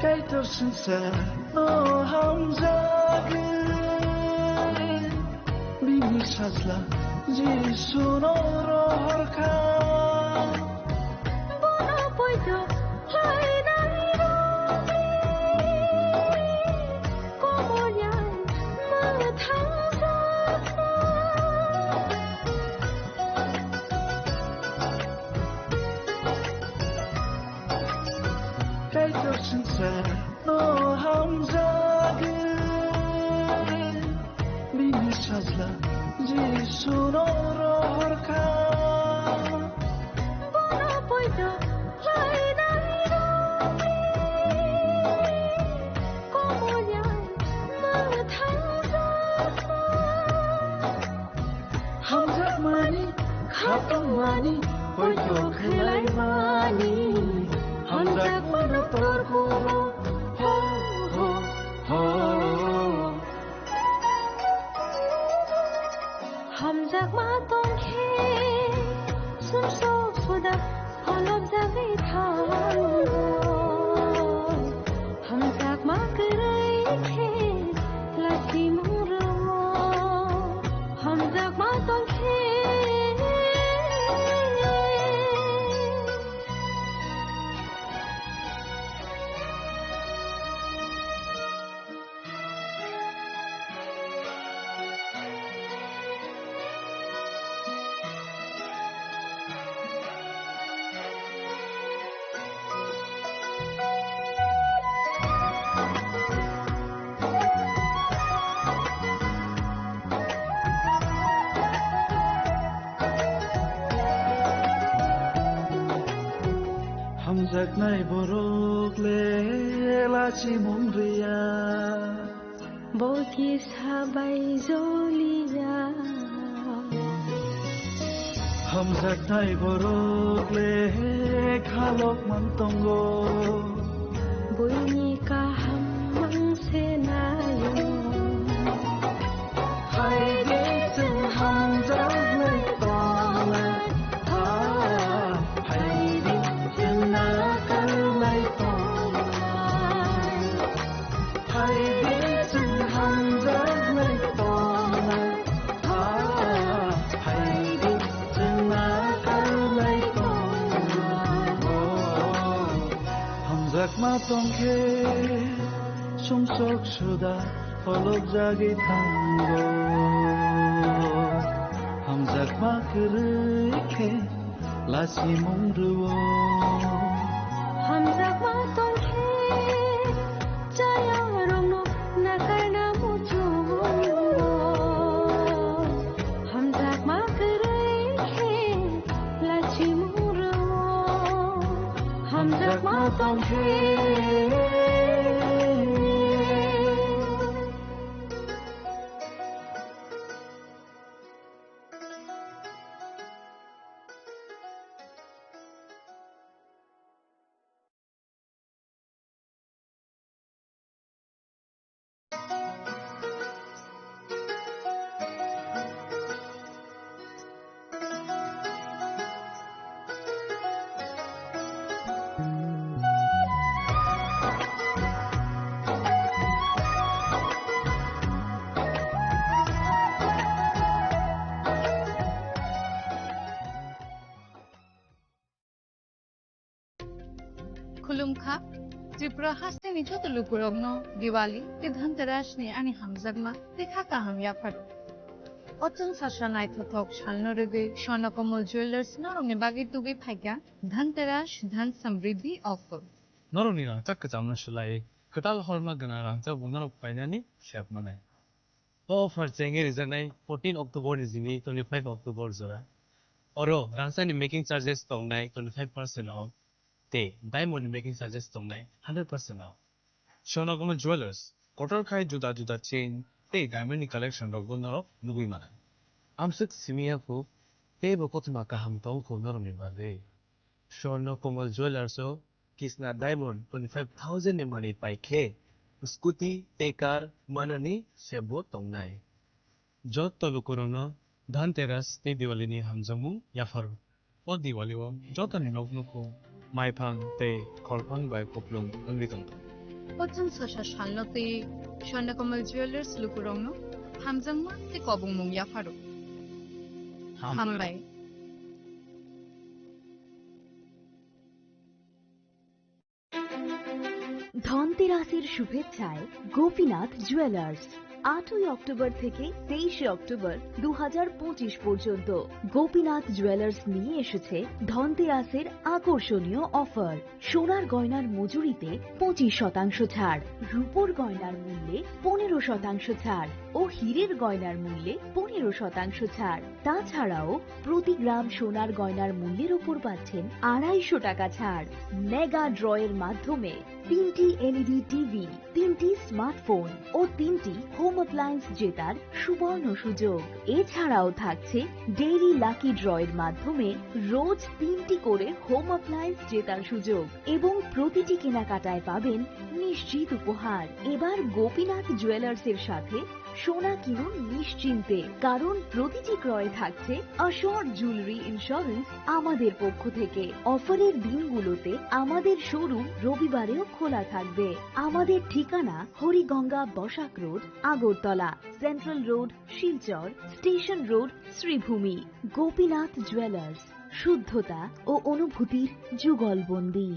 Kaitor swngcharno hamjagwi, bini sajla Jisuno rohorkha. Bono poito khlainai rokni komolyai mwthangjakno. Kaitor swngcharno hamjagwi, bini sajla Jisuno rohorkha. Bono poito khlainai rokni komolyai mwthangjakno. Hamjakmani, khatungmani, poito khlaimani, hamjakmano torkuro, ho, ho, ho. Hamjakma tongkhe, sumsok suda holopjagwi thango. Hamjakma kwrwi khe lasimung rwo. Hamjakma tongkhe. Hamjaknai borok le lachi mung riya. Bo kisa bai joliya. Hamjaknai borok le khalok man tongo. Buini kaham mang se nayo. Hai de chwng hamjaknai tongnai. Ah, hai de chwng nakalnai tongnai. Hai de chwng hamjaknai tongnai, ha, hai de chwng nakalnai tongnai. Oh, hamjakma tongkhe sumsok suda holopjagwi thango. Hamjakma kwrwi khe lasimung rwo. Hamjakma tongkhe chaya rokno nakarna muchungo. Hamjakma kwrwi khe lasimung rwo. Hamjakma tongkhe. Khulumkha, Tripura hasteni joto lukurokno Diwali tei Dhanterasni ani hamjakma tei kha kaham yapharo. O chwng sasa naithothok salno rwgwi Swarna Kamal Jewellers norokni bagwi tubui phaikha Dhanteras Dhan Samriddhi offer. Norokni rangchak kwchamno swlaiwi kwtal horma gwnang rangchak bo norok painani sep manai. O offer chengwi rijaknai fourteen October ni simi twenty-five October jora. Oro rangchakni making charges tongnai twenty-five percent o tei diamond ni making charges tongnai hundred percent o. Swarna Kamal Jewellers, kotor khai juda juda chain tei diamond ni collection rokbo norok nugwi mano. Amswk simi ya kho, teibo kothoma kaham tong kho norokni bagwi. Swarna Kamal Jewellers o kisna diamond twenty-five thousand ni manwi pai khe, scooty tei car manani sebo tongnai. Joto lukurokno Dhanteras tei Diwali ni hamjakmung yapharo. O Diwali o jotoni nok nukhung maiphang tei kholphang bai kupulung wngwi tongthung. O chwng sasa salno tei Swarna Kamal Jewellers lukurokno hamjakma tei kobongmung yapharo. Ham- Hambai. ধনতেরাসের শুভেচ্ছায় গোপীনাথ জুয়েলার্স। আটই অক্টোবর থেকে তেইশে অক্টোবর দু হাজার পঁচিশ পর্যন্ত গোপীনাথ জুয়েলার্স নিয়ে এসেছে ধনতেরাসের আকর্ষণীয় অফার। সোনার গয়নার মজুরিতে পঁচিশ শতাংশ ছাড়, রূপোর গয়নার মূল্যে পনেরো শতাংশ ছাড় ও হীরের গয়নার মূল্যে পনেরো শতাংশ ছাড়। তাছাড়াও প্রতি গ্রাম সোনার গয়নার মূল্যের ওপর পাচ্ছেন আড়াইশো টাকা ছাড়। মেগা ড্রয়ের মাধ্যমে তিনটি এলইডি টিভি, তিনটি স্মার্টফোন ও তিনটি হোম অ্যাপ্লায়েন্স জেতার সুবর্ণ সুযোগ। এছাড়াও থাকছে ডেইলি লাকি ড্রয়ের মাধ্যমে রোজ তিনটি করে হোম অ্যাপ্লায়েন্স জেতার সুযোগ এবং প্রতিটি কেনাকাটায় পাবেন নিশ্চিত উপহার। এবার গোপীনাথ জুয়েলার্সের সাথে সোনা কিনুন নিশ্চিন্তে, কারণ প্রতিটি ক্রয়ে থাকছে অ্যাসিওরড জুয়েলারি ইন্স্যুরেন্স আমাদের পক্ষ থেকে। অফারের দিনগুলোতে আমাদের শোরুম রবিবারেও খোলা থাকবে। আমাদের ঠিকানা Hariganga Basak road, Agartala, central road, Silchar, station road, Sribhumi. Gopinath jewellers, শুদ্ধতা ও অনুভূতির যুগলবন্দী।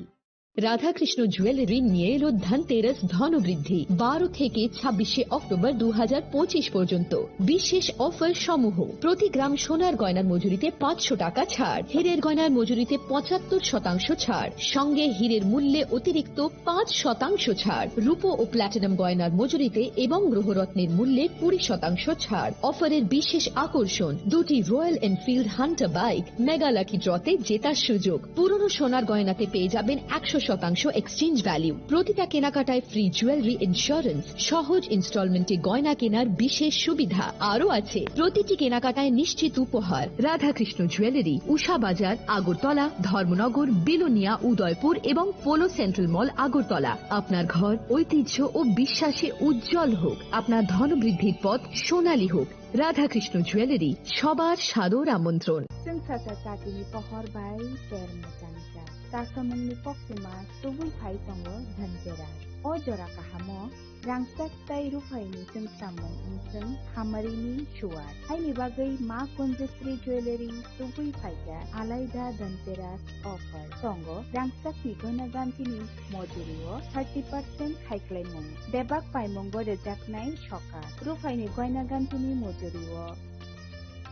রাধাকৃষ্ণ জুয়েলারি নিয়ে এলো ধনতেরাস ধনবৃদ্ধি। বারো থেকে ছাব্বিশে অক্টোবর দু হাজার পঁচিশ পর্যন্ত বিশেষ অফার সমূহ: প্রতি গ্রাম সোনার গয়নার মজুরিতে পাঁচশো টাকা ছাড়, হীরের গয়নার মজুরিতে পঁচাত্তর শতাংশ ছাড়, সঙ্গে হীরের মূল্যে অতিরিক্ত পাঁচ শতাংশ ছাড়, রূপো ও প্ল্যাটিনাম গয়নার মজুরিতে এবং গ্রহরত্নের মূল্যে কুড়ি শতাংশ ছাড়। অফারের বিশেষ আকর্ষণ, দুটি royal Enfield Hunter bike mega lucky ড্রতে জেতার সুযোগ। পুরনো সোনার গয়নাতে পেয়ে যাবেন একশো শতাংশ এক্সচেঞ্জ ভ্যালু। প্রতিটা কেনাকাটায় ফ্রি জুয়েলারি ইন্স্যুরেন্স, সহজ ইনস্টলমেন্টে গয়না কেনার বিশেষ সুবিধা। আরও আছে প্রতিটি কেনাকাটায় নিশ্চিত উপহার। রাধাকৃষ্ণ জুয়েলারি, উষা বাজার, আগরতলা, ধর্মনগর, বিলোনিয়া, উদয়পুর এবং পোলো সেন্ট্রাল মল, আগরতলা। আপনার ঘর ঐতিহ্য ও বিশ্বাসে উজ্জ্বল হোক, আপনার ধনবৃদ্ধির পথ সোনালী হোক। রাধাকৃষ্ণ জুয়েলারি, সবার সাদর আমন্ত্রণ। Chwng sasa chatini pohor bai ter mwchang jak. Chasamungni koktwma tubui phai tongo Dhanteras. O jora kahamo rangchak tei ruphaini chwngsamung wngchwng hamarini suwar. Haini bagwi Ma Kunjasri Jewellery tubui phaikha alaida Dhanteras offer. Tongo rangchakni goina gantini mojurio thirty percent khaiklaimung. Bebak paimungo rwjaknai sokat. Ruphaini goina gantini mojurio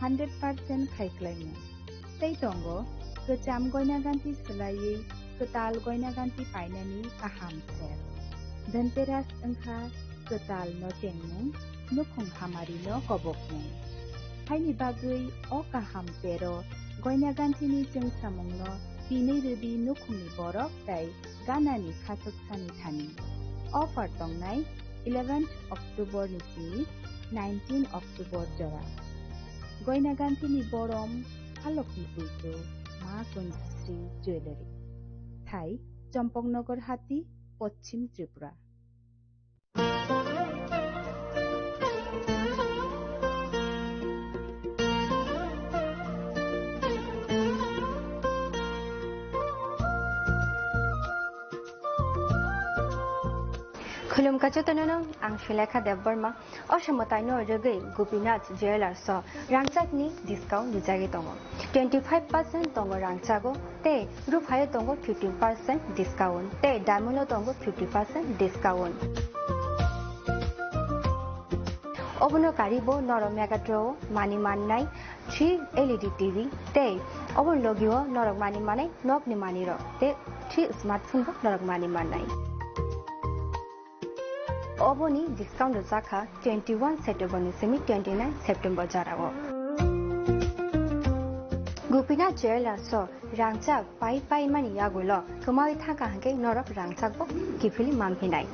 hundred percent khaiklaimung. Tei tongo kwcham goina ganti swlaiwi kwtal goina ganti painani kaham sep. Dhanteras wngkha kwtal no chengmung, nukhung hamari no kobokmung. Haini bagwi o kaham tero goina gantini chwngsamung no tinwi rwdi nukhungni borok tei ganani khachuk sani thani. Offer tongnai eleventh October ni simi nineteen October jora. Goina gantini borom halokni puitu Ma Kunjasri Jewellery. Thai, Champaknagar Hati, Poschim Tripura. Khulumkha jotono, ang Sulekha Debbarma. O samataino rwgwi Gopinath Jewellers o rangchakni discount rijagwi tongo. Twenty five percent tongo rangchago, tei ruphaio tongo fifteen percent discount, tei diamond o tongo fifty percent discount. Obono karibo norok Megatron o manwi mannai three L E D T V tei obono logio norok manwi manai nokni manwirok tei three smartphone bo norok manwi mannai. Oboni discount rwjakha twenty one September ni simi twenty nine September jorao. Gopinath Jewellers o rangchak pai pai mani yagulo kwmawi thangkha hwnkhe norok rangchak bo kiphilwi manphinai.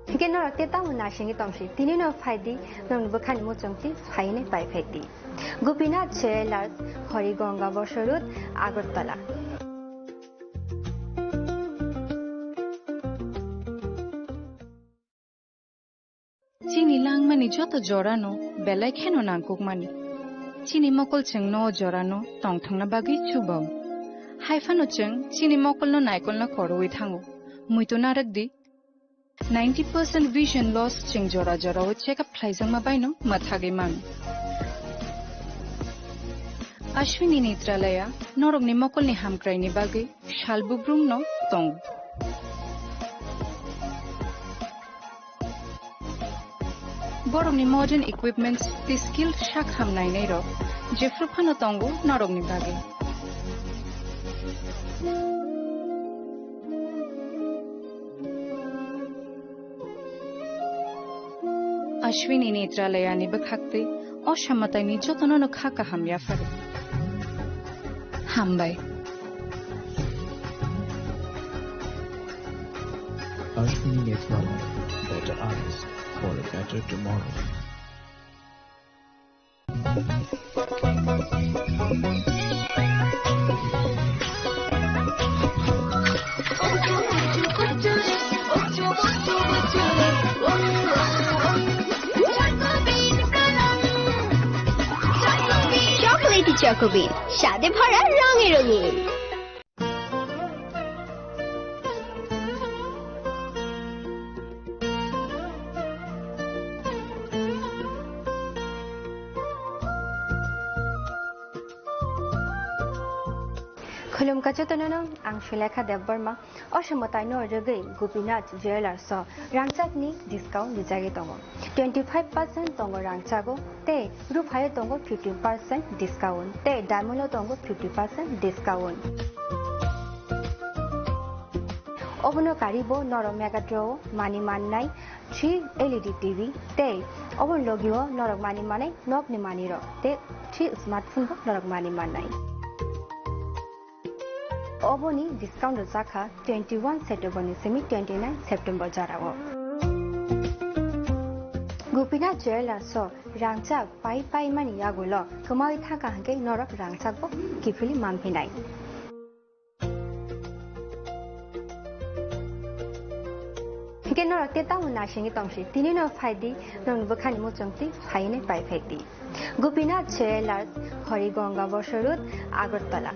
Hwnkhe norok tei tamo naisingwi tongsi, tini no phaidi, nokni bwkhani muchungtwi phainai pai phaidi. Gopinath Jewellers, Horigonga Bosor Road, Agartala. Chini langmani joto jorano belai kheno nangkukmani. Chini mokol chwngno o jorano tongthokna bagwi chubao. Haiphano chwng chini mokolno naikolna khorwi thango. Muitu narwkdi. Ninety percent vision loss chwng jora jorao check up khlaijakma baino mwthagwi mano. Ashwini Netralaya norokni mokolni hamkraini bagwi sal bubrumno tongo. Borokni modern equipments tei skilled sak ham nainairok jephru phano tongo norokni bagwi. Ashwini Netralayani bwkhaktwi o samataini jotono no kha kaham yapharo. Hambai. Ashwini Netralaya, better eyes for a better tomorrow. Chocolate Choco Bean, স্বাদে ভরা রঙে রঙিন। Khulumkha jotono no, ang Sulekha Debbarma. O samataino rwgwi Gopinath Jewellers o rangchakni discount rijagwi tongo. Twenty five percent tongo rangchago tei ruphaio tongo fifteen percent discount tei diamond o tongo fifty percent discount. Obono karibo norok Megatron o manwi mannai three L E D T V tei obono logio norok manwi mannai nokni manwirok tei three smartphone bo norok manwi mannai. Oboni discount rwjakha twenty one September ni simi twenty nine September jorao. Gopinath Jewellers o rangchak pai pai mani yagulo kwmawi thangkha hwnkhe norok rangchak bo kiphilwi manphinai. Hwnkhe norok tei tamo naisingwi tongsi, tini no phaidi, nokni bwkhani muchungtwi phainai pai phaidi. Gopinath Jewellers, Horigonga Bosor Road, Agartala.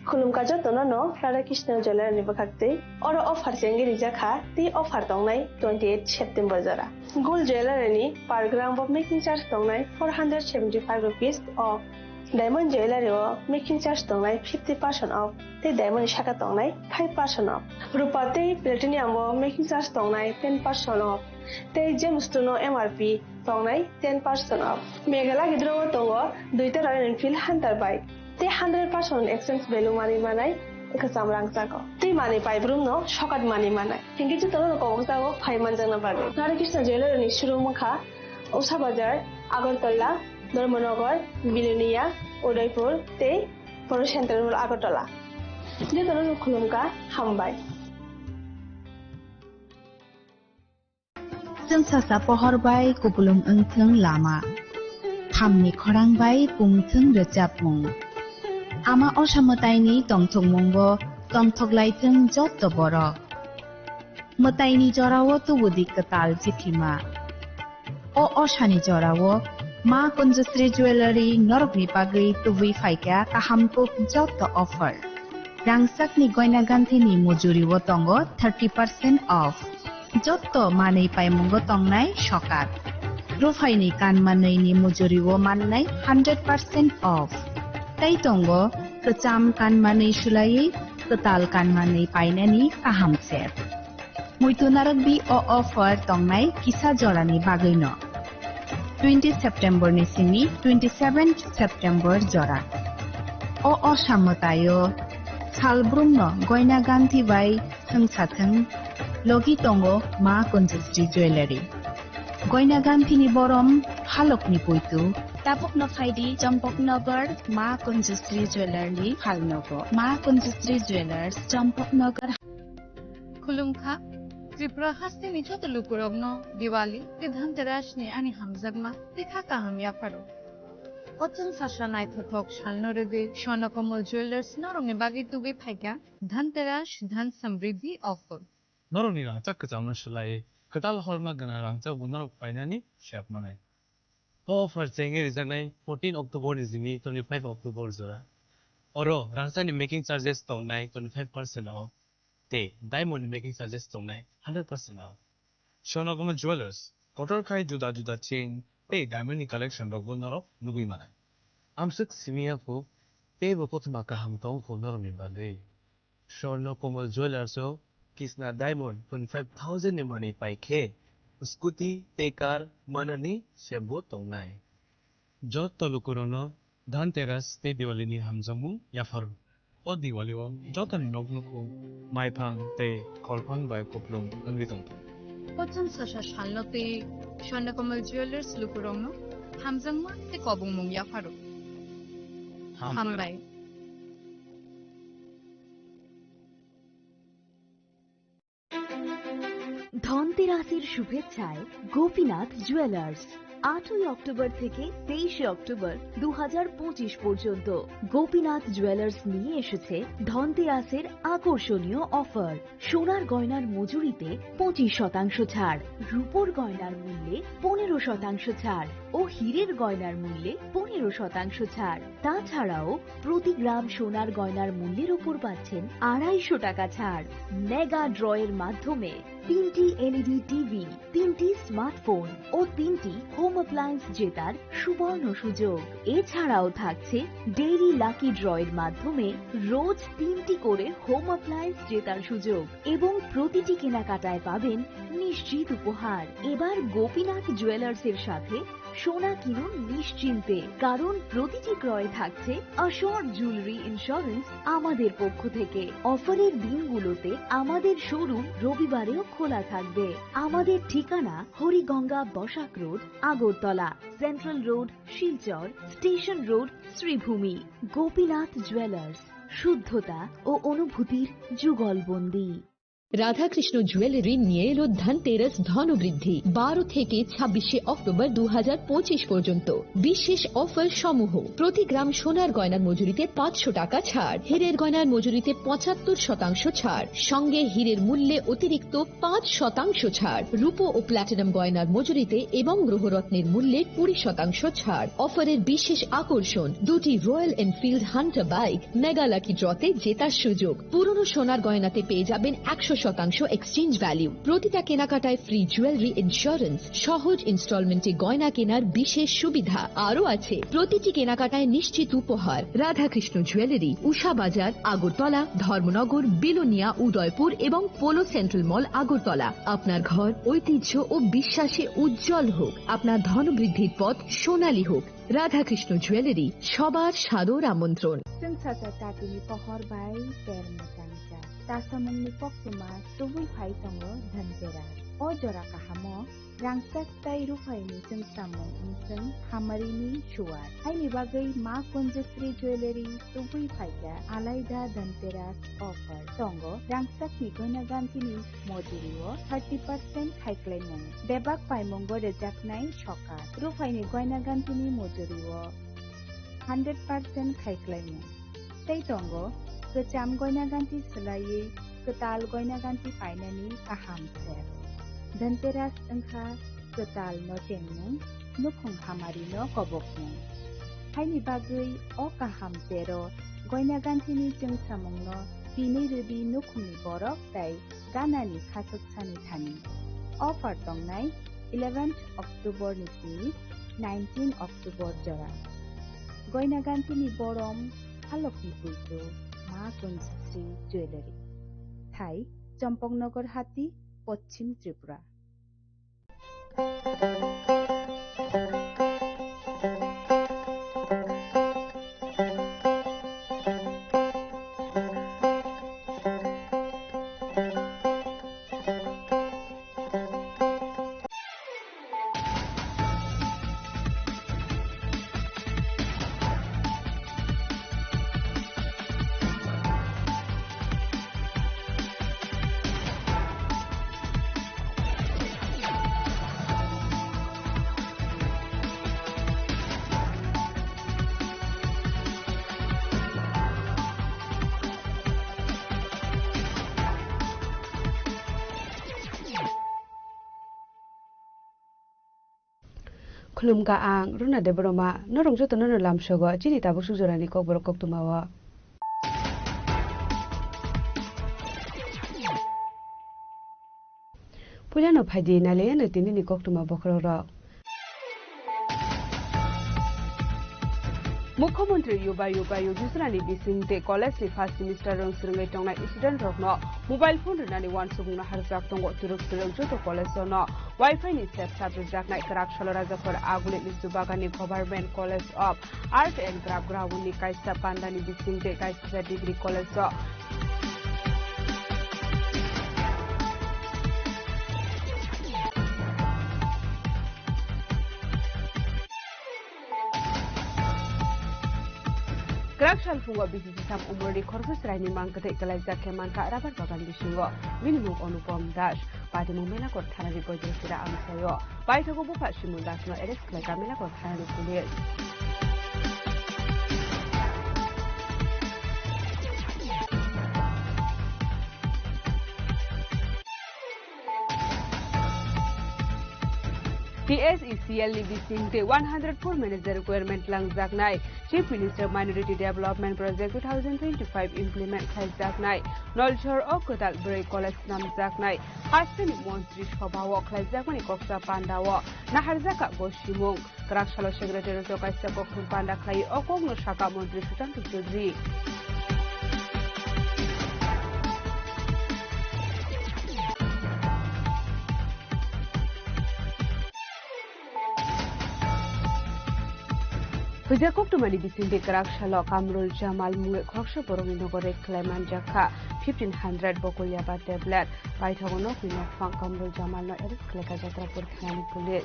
Khulumkha jotono no Radha Krishna Jewellery ni bwkhaktwi. Oro offer chengwi rijak kha, tei offer tongnai twenty eight September jora. Gold Jewellery ni per gram bo making charge tongnai four hundred seventy five rupees off. Diamond Jewellery o making charge tongnai fifty percent off, tei diamond ni saka tongnai five percent off. Rupa tei platinum o making charge tongnai ten percent off, tei gems no M R P tongnai ten percent off. Meghalaya gidro o tongo duita Royal Enfield Hunter bike. Tei hundred percent exchange value manwi manai kwcham rangchago. Tei manwi paibrum no sokat manwi manai. Hingke jotono no kobok jago phai manjakna bagwi. Radha Krishna Jewellery ni showroom wngkha Usha Bazar, Agartala, Dharmanagar, Bilonia, Udaipur tei Poro Central Mall Agartala. Jotono no khulumkha, hambai. Chwng sasa pohor bai kupulung wngthwng lama, thamni khorang bai pungthwng rwchapmung. Ama osa mwtaini tongthokmungo tongthoklaithwng jotto borok. Mwtaini jorao tubudi kwtal chithima. O osani jorao Ma Kunjasri Jewellery norokni bagwi tubui phaikha kaham kuk jotto offer. Rangchakni goina ganthini mujuribo tongo thirty percent off. Jotto manwi paimungo tongnai sokat. Ruphaini kanmanwini mujurio mannai hundred percent off. Tei tongo kwcham kanmanwi swlaiwi kwtal kanmanwi painani kaham ser. Muitu narwkdi o offer tongnai kisa jorani bagwino. Twenty September ni simi twenty seven September jora. O osamwtaio salbrumno goina ganthi bai thwngsathwng logi tongo Ma Kunjusri Jewellery. Goina ganthini borom halokni puitu. Tabukno phaidi Champaknagar Ma Kunjusri Jewellery phalnogo. Ma Kunjusri Jewellers, Champaknagar. Khulumkha, Tripura hasteni joto lukurokno Diwali tei Dhanteras ni ani hamjakma tei kha kaham yapharo. O chwng sasa naithothok salno rwgwi Swarnakomal Jewellers norokni bagwi tubui phaikha Dhanteras Dhan Samriddhi offer. Norokni rangchak kwchamno swlaiwi kwtal horma gwnang rangchakbo norok painani sep manai. O offer chengwi rijaknai fourteen October ni simi twenty five October jora. Oro rangchakni making charges tongnai twenty five percent o tei diamond ni making charges tongnai hundred percent o. Swarnakomal Jewellers, kotor khai juda juda chain tei diamond ni collection rokbo norok nugwi manai. Amswk simi ya kho, teibo kothoma kaham tong kho norokni bagwi. Swarnakomal Jewellers o kisna diamond twenty five thousand ni manwi pai khe, scooty tei car manani sepbo tongnai. Joto lukurokno Dhanteras tei Diwali ni hamjakmung yapharo. O Diwali o jotoni nok nukhung, maiphang tei kholphang bai kuplung wngwi tongthung. O chwng sasa salno tei Swarnakomal Jewellers lukurokno hamjakma tei kobongmung yapharo. Ham- Hambai. ধনতেরাসের শুভেচ্ছায় গোপীনাথ জুয়েলার্স। আটই অক্টোবর থেকে তেইশে অক্টোবর দু হাজার পঁচিশ পর্যন্ত গোপীনাথ জুয়েলার্স নিয়ে এসেছে ধনতেরাসের আকর্ষণীয় অফার। সোনার গয়নার মজুরিতে পঁচিশ শতাংশ ছাড়, রূপোর গয়নার মূল্যে পনেরো শতাংশ ছাড় ও হীরের গয়নার মূল্যে পনেরো শতাংশ ছাড়। তাছাড়াও প্রতি গ্রাম সোনার গয়নার মূল্যের ওপর পাচ্ছেন আড়াইশো টাকা ছাড়। মেগা ড্রয়ের মাধ্যমে তিনটি এলইডি টিভি, তিনটি স্মার্টফোন ও তিনটি হোম অ্যাপ্লায়েন্স জেতার সুবর্ণ সুযোগ। এছাড়াও থাকছে ডেইলি লাকি ড্রয়ের মাধ্যমে রোজ তিনটি করে হোম অ্যাপ্লায়েন্স জেতার সুযোগ এবং প্রতিটি কেনাকাটায় পাবেন নিশ্চিত উপহার। এবার গোপীনাথ জুয়েলার্সের সাথে সোনা কিনুন নিশ্চিন্তে, কারণ প্রতিটি ক্রয়ে থাকছে অ্যাসিওরড জুয়েলারি ইন্স্যুরেন্স আমাদের পক্ষ থেকে। অফারের দিনগুলোতে আমাদের শোরুম রবিবারেও খোলা থাকবে। আমাদের ঠিকানা Hariganga Basak road, Agartala, central road, Silchar, station road, Sribhumi. Gopinath jewellers, শুদ্ধতা ও অনুভূতির যুগলবন্দী। রাধাকৃষ্ণ জুয়েলারি নিয়ে এলো ধনতেরাস ধনবৃদ্ধি। বারো থেকে ছাব্বিশে অক্টোবর দু হাজার পঁচিশ পর্যন্ত বিশেষ অফার সমূহ। প্রতি গ্রাম সোনার গয়নার মজুরিতে পাঁচশো টাকা ছাড়, হীরের গয়নার মজুরিতে পঁচাত্তর শতাংশ ছাড়, সঙ্গে হীরের মূল্যে অতিরিক্ত পাঁচ শতাংশ ছাড়, রূপো ও প্ল্যাটিনাম গয়নার মজুরিতে এবং গ্রহরত্নের মূল্যে কুড়ি শতাংশ ছাড়। অফারের বিশেষ আকর্ষণ, দুটি royal Enfield Hunter bike mega lucky ড্রতে জেতার সুযোগ। পুরনো সোনার গয়নাতে পেয়ে যাবেন একশো শতাংশ এক্সচেঞ্জ ভ্যালু। প্রতিটা কেনাকাটায় ফ্রি জুয়েলারি ইন্স্যুরেন্স, সহজ ইনস্টলমেন্টে গয়না কেনার বিশেষ সুবিধা। আরও আছে প্রতিটি কেনাকাটায় নিশ্চিত উপহার। রাধাকৃষ্ণ জুয়েলারি, উষা বাজার, আগরতলা, ধর্মনগর, বিলোনিয়া, উদয়পুর এবং পোলো সেন্ট্রাল মল, আগরতলা। আপনার ঘর ঐতিহ্য ও বিশ্বাসে উজ্জ্বল হোক, আপনার ধনবৃদ্ধির পথ সোনালী হোক। রাধাকৃষ্ণ জুয়েলারি, সবার সাদর আমন্ত্রণ। Chwng sacha tatini pohor bai ter mwchang cha. Tasamungni koktwma tubui phai tongo Dhanteras. O jora kahamo rangchak tei ruphaini chwngsamung wngchwng hamarini suwar. Haini bagwi Ma Kunjasri Jewellery tubui phaikha alaida Dhanteras offer. Tongo rangchakni goina gantini mojurio thirty percent khaiklaimung. Bebak paimungo rwjaknai sokat. Ruphaini goina gantini mojurio hundred percent khaiklaimung. Tei tongo kwcham goina ganti swlaiwi kwtal goina ganti painani kaham ser. Dhanteras wngkha kwtal no chengmung, nukhung hamari no kobokmung. Haini bagwi o kaham tero goina gantini chwngsamungno pinwi rwdi nukhungni borok tei ganani khachuk sani thani. Offer tongnai Eleventh October ni twi nineteen October jora. Goina ganthini borom, halokni puitu, Ma Kunjasri Jewellery. Thai, Champaknagar Hati, Poschim Tripura. Khulumkha ang Runa Debbarma, norok jotono no lamsogo chini tabuk sujorani kokborok koktwmao. Puilano phaidi nailaiano tinini koktwma bokhorokrok. Mukhyamantri Yuva Yuva Yojana ni bising tei college ni first semester rwng swrwngwi tongnai student rokno mobile phone rwnani uansukmungno harjak tongo. Twrwk twrwk joto college o no Wi-Fi ni sep sap rwjaknai. Kwrak salo Rajakhor Aguli Lisu Bagani Government College of Art and Craft ground ni kaisa pandani bising tei kaisa degree college o Kwrak salphungo bisi sisam umorni khoroksa chwraini mang kwthwi kwlaijak khe mankha rabar bagan bisingo. Bini mung Anupam Das. Patimung Melakhor thanani Boidrosira amchaio. Paithago bupha Simon Dasno arrest khlaikha Melakhor thanani police. T S E C L ni bising tei one hundred four manager requirement langjaknai. Chief Minister Minority Development Project two thousand twenty-five implement khlaijaknai. Noljhor o kwtal bwrwi college swnamjaknai. Hasteni Montri Sobha o khlaijakmani koksa panda o naharjak kha gosimung. Kwrak salo secretary o kaisa kokthum panda khlai o kokno sakha Montri Sushanta Chowdhury. Huijak koktwmani bisingtwi kwrak salo Kamrul Jamal mungwi khoroksa borokni nogo rape khlai manjak kha fifteen hundred bokol yaba tablet. Paithago nokni nokphang Kamrul Jamalno arrest khlaikha Jatrapur thanani police.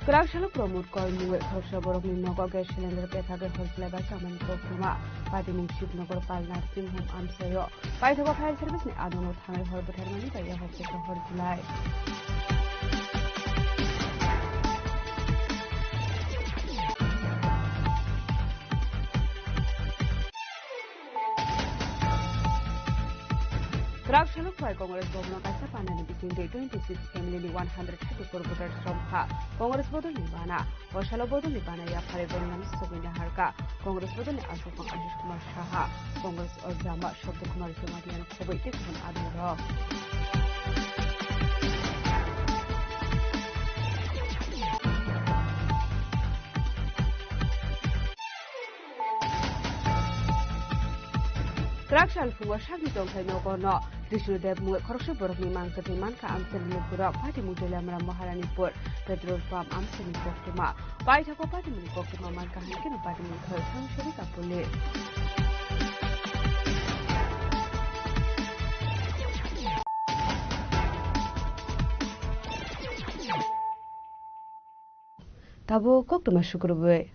Kwrak salo Pramod Kar mungwi khoroksa borokni nogo gas cylinder pethagwi hor phlaiba chamani koktwma. Patimung Shivnagar Pal Nursing Home amchaio. Paithago fire service ni adongo thangwi hor bwtharmani bai yakho khe hor phlai. Kwrak salo Khwai Congress Bhavan o kaisa pandani bisingtwi twenty six family ni one hundred thirty four voters romkha Congress bodolni bana. O salo bodolni bana yapharwi bormani sogwi naharkha Congress bodolni aswkphang Ashish Kumar Saha, Congress o jama Sabda Kumar Jamatia khobwi tei gubuno adongrok. Kwrak salphungo sakni tongthai nogo no Trishnu Dev mungwi khoroksa borokni mang kwthwi mankha amchaini lukurok. Patimung Teliamura Maharanipur petrol pump amchaini koktwma. Paithago patimungni koktwma mankha hinkhe no patimung thoi thang sori ka police. Tabuk koktwma sukurubwi.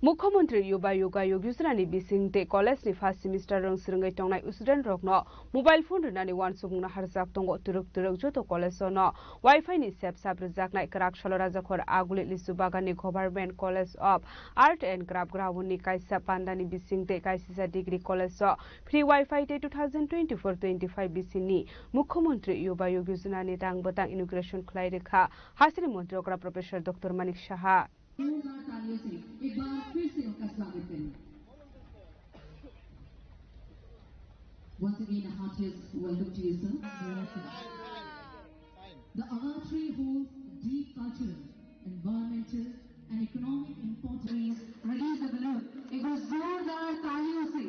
Mukhyamantri Yuva Yoga Yog Yojana ni bising tei college ni first semester rwng swrwngwi tongnai student rokno mobile phone rwnani uansukmungno harjak tongo. Twrwk twrwk joto college o no Wi-Fi ni sep sap rwjaknai. Kwrak salo Rajakhor Aguli Lisu Bagan ni Government College of Art and Craft ground ni kaisa panda ni bising tei kaisisa degree college o free Wi-Fi tei two thousand twenty-four twenty-five bising ni Mukhyamantri Yuva Yog Yojana ni tang bwtang inauguration khlai rwkha hasteni montri okra Professor Doctor Manik Saha. जोरदार तालियों से एक बार फिर से उनका स्वागत करें। Once again, a heartiest welcome to you, sir. The archery holds deep cultural, environmental, and economic importance. Release the balloon. एक बार जोरदार तालियों से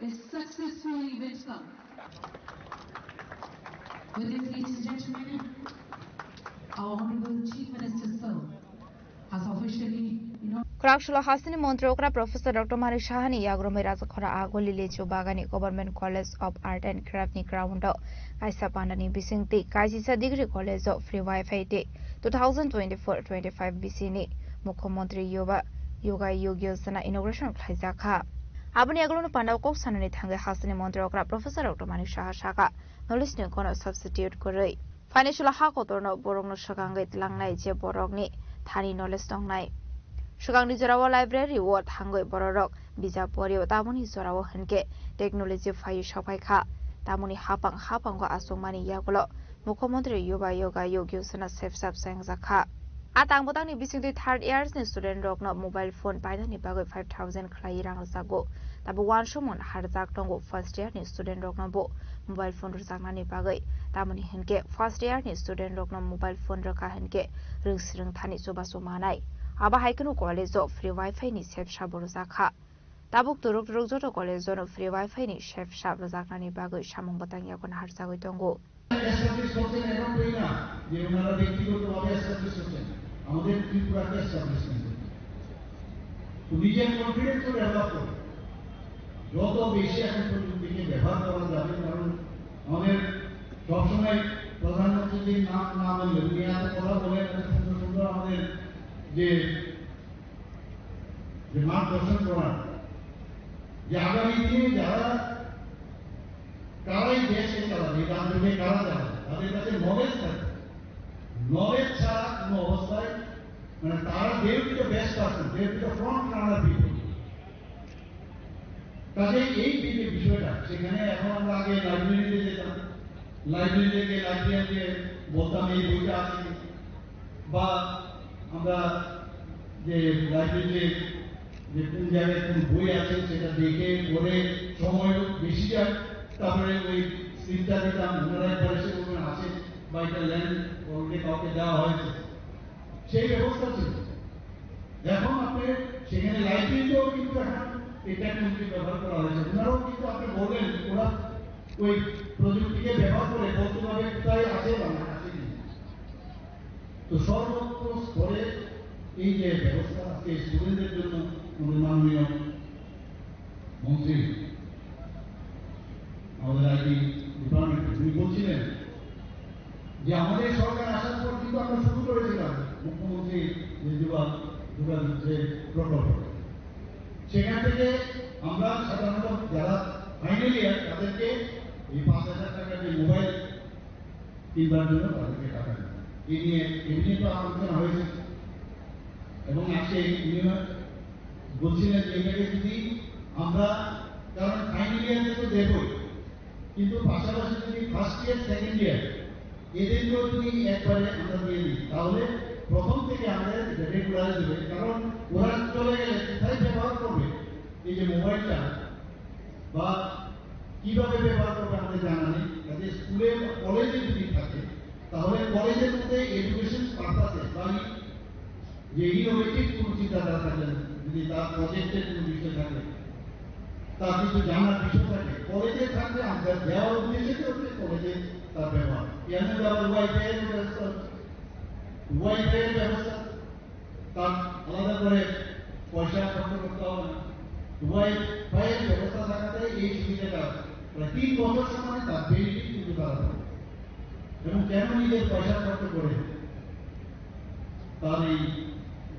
इस successful event का. With this, ladies and gentlemen, our Honorable Chief Minister, sir, has officially inaugurated. Kwrak salo hasteni montri okra Professor Doctor Manik Saha ni yagrumwi Rajakhora Aguli Lisu Bagan ni Government College of Art and Craft ni ground o kaisa panda ni bising tei kaisisa degree college o free Wi-Fi tei two thousand twenty-four twenty-five bising ni Mukhyamantri Yuva Yoga Yog Yojana inauguration khlaijak kha. Aboni yagulo no panda o kok sanani thangwi hasteni montri okra Professor Doctor Manik Saha sakha, knowledge ni kono substitute kwrwi. Financial ha kotorno borokno swkangwi tlangnai je borokni thani knowledge tongnai. Swkangni jorao library o thangwi bororok bijap porio, tamoni jorao hinkhe technology phaiwi sokphai kha. Tamoni hapang hapango achukmani yagulo Mukhyamantri Yuva Yoga Yog Yojana sepsap sengjakha. A tang bwtangni bisingtwi third years ni student rokno mobile phone painani bagwi five thousand khlaiwi rang rwjago. Tabuk uansukmung harjak tongo first year ni student rokno bo mobile phone rwjaknani bagwi. Tamoni hinkhe first year ni student rokno mobile phone rwkha hinkhe rwngswrwng thani chubachu manai. Abo hai kheno college o free Wi-Fi ni sepsa bo rwjakha. Tabuk twrwk twrwk joto college-o no free Wi-Fi ni sep sap rwjaknani bagwi samung bwtang yago naharjagwi tongo. Establish করছেন এমন তো না যে ওনারা ব্যক্তিগতভাবে establish করছেন, আমাদের ত্রিপুরাকে establishment করতে। তো নিজের confidence তো develop করুন। যত বেশি এখন প্রযুক্তিকে ব্যবহার করা যাবে, কারণ আমাদের সবসময় প্রধানমন্ত্রীজির নাম না বললে, উনি এত কথা বলেন, এত সুন্দর সুন্দর আমাদের যে যে মার্গদর্শন করার, যে আগামী দিনে যারা, কারা এই দেশকে চালাবে, এই রাজ্যকে কারা চালাবে, তাদের কাছে নলেজ থাকবে। নলেজ ছাড়া কোনো অবস্থায়, মানে, তারা, they will be the best person, they will be the front runner people। কাজেই এই যে, যে বিষয়টা, সেখানে এখন আমরা আগে লাইব্রেরিতে যেতাম, লাইব্রেরিতে গিয়ে লাইব্রেরিয়ানকে বলতাম, "এই বইটা আছে কি?" বা আমরা যে লাইব্রেরিতে যে কোন জায়গায় কোন বই আছে, সেটা দেখে পড়ে সময় বেশি যায়, তারপরে ওই স্লিপটা দিতাম, ওনারা একবার এসে বলবেন, "আছে বা এটা লেন, অলরেডি কাউকে দেওয়া হয়েছে।" সেই ব্যবস্থা ছিল। এখন আপনি সেখানে লাইব্রেরিতেও কিন্তু এখন এই টেকনোলজি ব্যবহার করা হয়েছে। ওনারাও কিন্তু আপনি বললেন, ওরা ওই প্রযুক্তিকে ব্যবহার করে বলতে পারবে কোথায় আছে বা না আছে কি। তো সর্বত্র স্তরে এই যে ব্যবস্থা আজকে স্টুডেন্টদের জন্য আমাদের মাননীয় মন্ত্রী, আমাদের আইটি ডিপার্টমেন্ট, উনি বলছিলেন যে আমাদের সরকার আসার পর কিন্তু আমরা শুরু করেছিলাম মুখ্যমন্ত্রী যে যুবা, যুবা যে প্রকল্প, সেখান থেকে আমরা সাধারণত যারা ফাইনাল ইয়ার তাদেরকে এই পাঁচ হাজার টাকা যে মোবাইল কিনবার জন্য তাদেরকে টাকা দেন। এই নিয়ে ক্যাবিনেটও আলোচনা হয়েছে এবং আজকে উনি বলছিলেন যে এটাকে যদি আমরা, কারণ ফাইনাল ইয়ারে তো দেবই, কিন্তু পাশাপাশি যদি ফার্স্ট ইয়ার, সেকেন্ড ইয়ার এদেরকেও যদি একবারে আমরা দিয়ে দিই, তাহলে প্রথম থেকে আমাদের রেগুলার দেবে, কারণ ওরা চলে গেলে কোথায় ব্যবহার করবে এই যে মোবাইলটা বা কিভাবে ব্যবহার করবে আমাদের জানা নেই। কাজে স্কুলে বা কলেজে যদি থাকে, তাহলে কলেজের মধ্যে এডুকেশন পারপাসে বা যে ইনোভেটিভ কোনো চিন্তাধারা থাকে, যদি তার প্রজেক্টের কোনো বিষয় থাকে, তার কিছু জানার বিষয় থাকে, কলেজে থাকলে আমরা দেওয়ার উদ্দেশ্যে হচ্ছে কলেজে তার ব্যবহার। এর মধ্যে আবার ওয়াইফাই এর ব্যবস্থা, ওয়াইফাই এর ব্যবস্থা, তার আলাদা করে পয়সা খরচ করতে হবে না। ওয়াইফাই এর ব্যবস্থা থাকাতে এই সুবিধাটা প্রায় তিন বছর সময় তার বেনিফিট কিন্তু তারা পাবে। এবং কেন নিজের পয়সা খরচ করে তার এই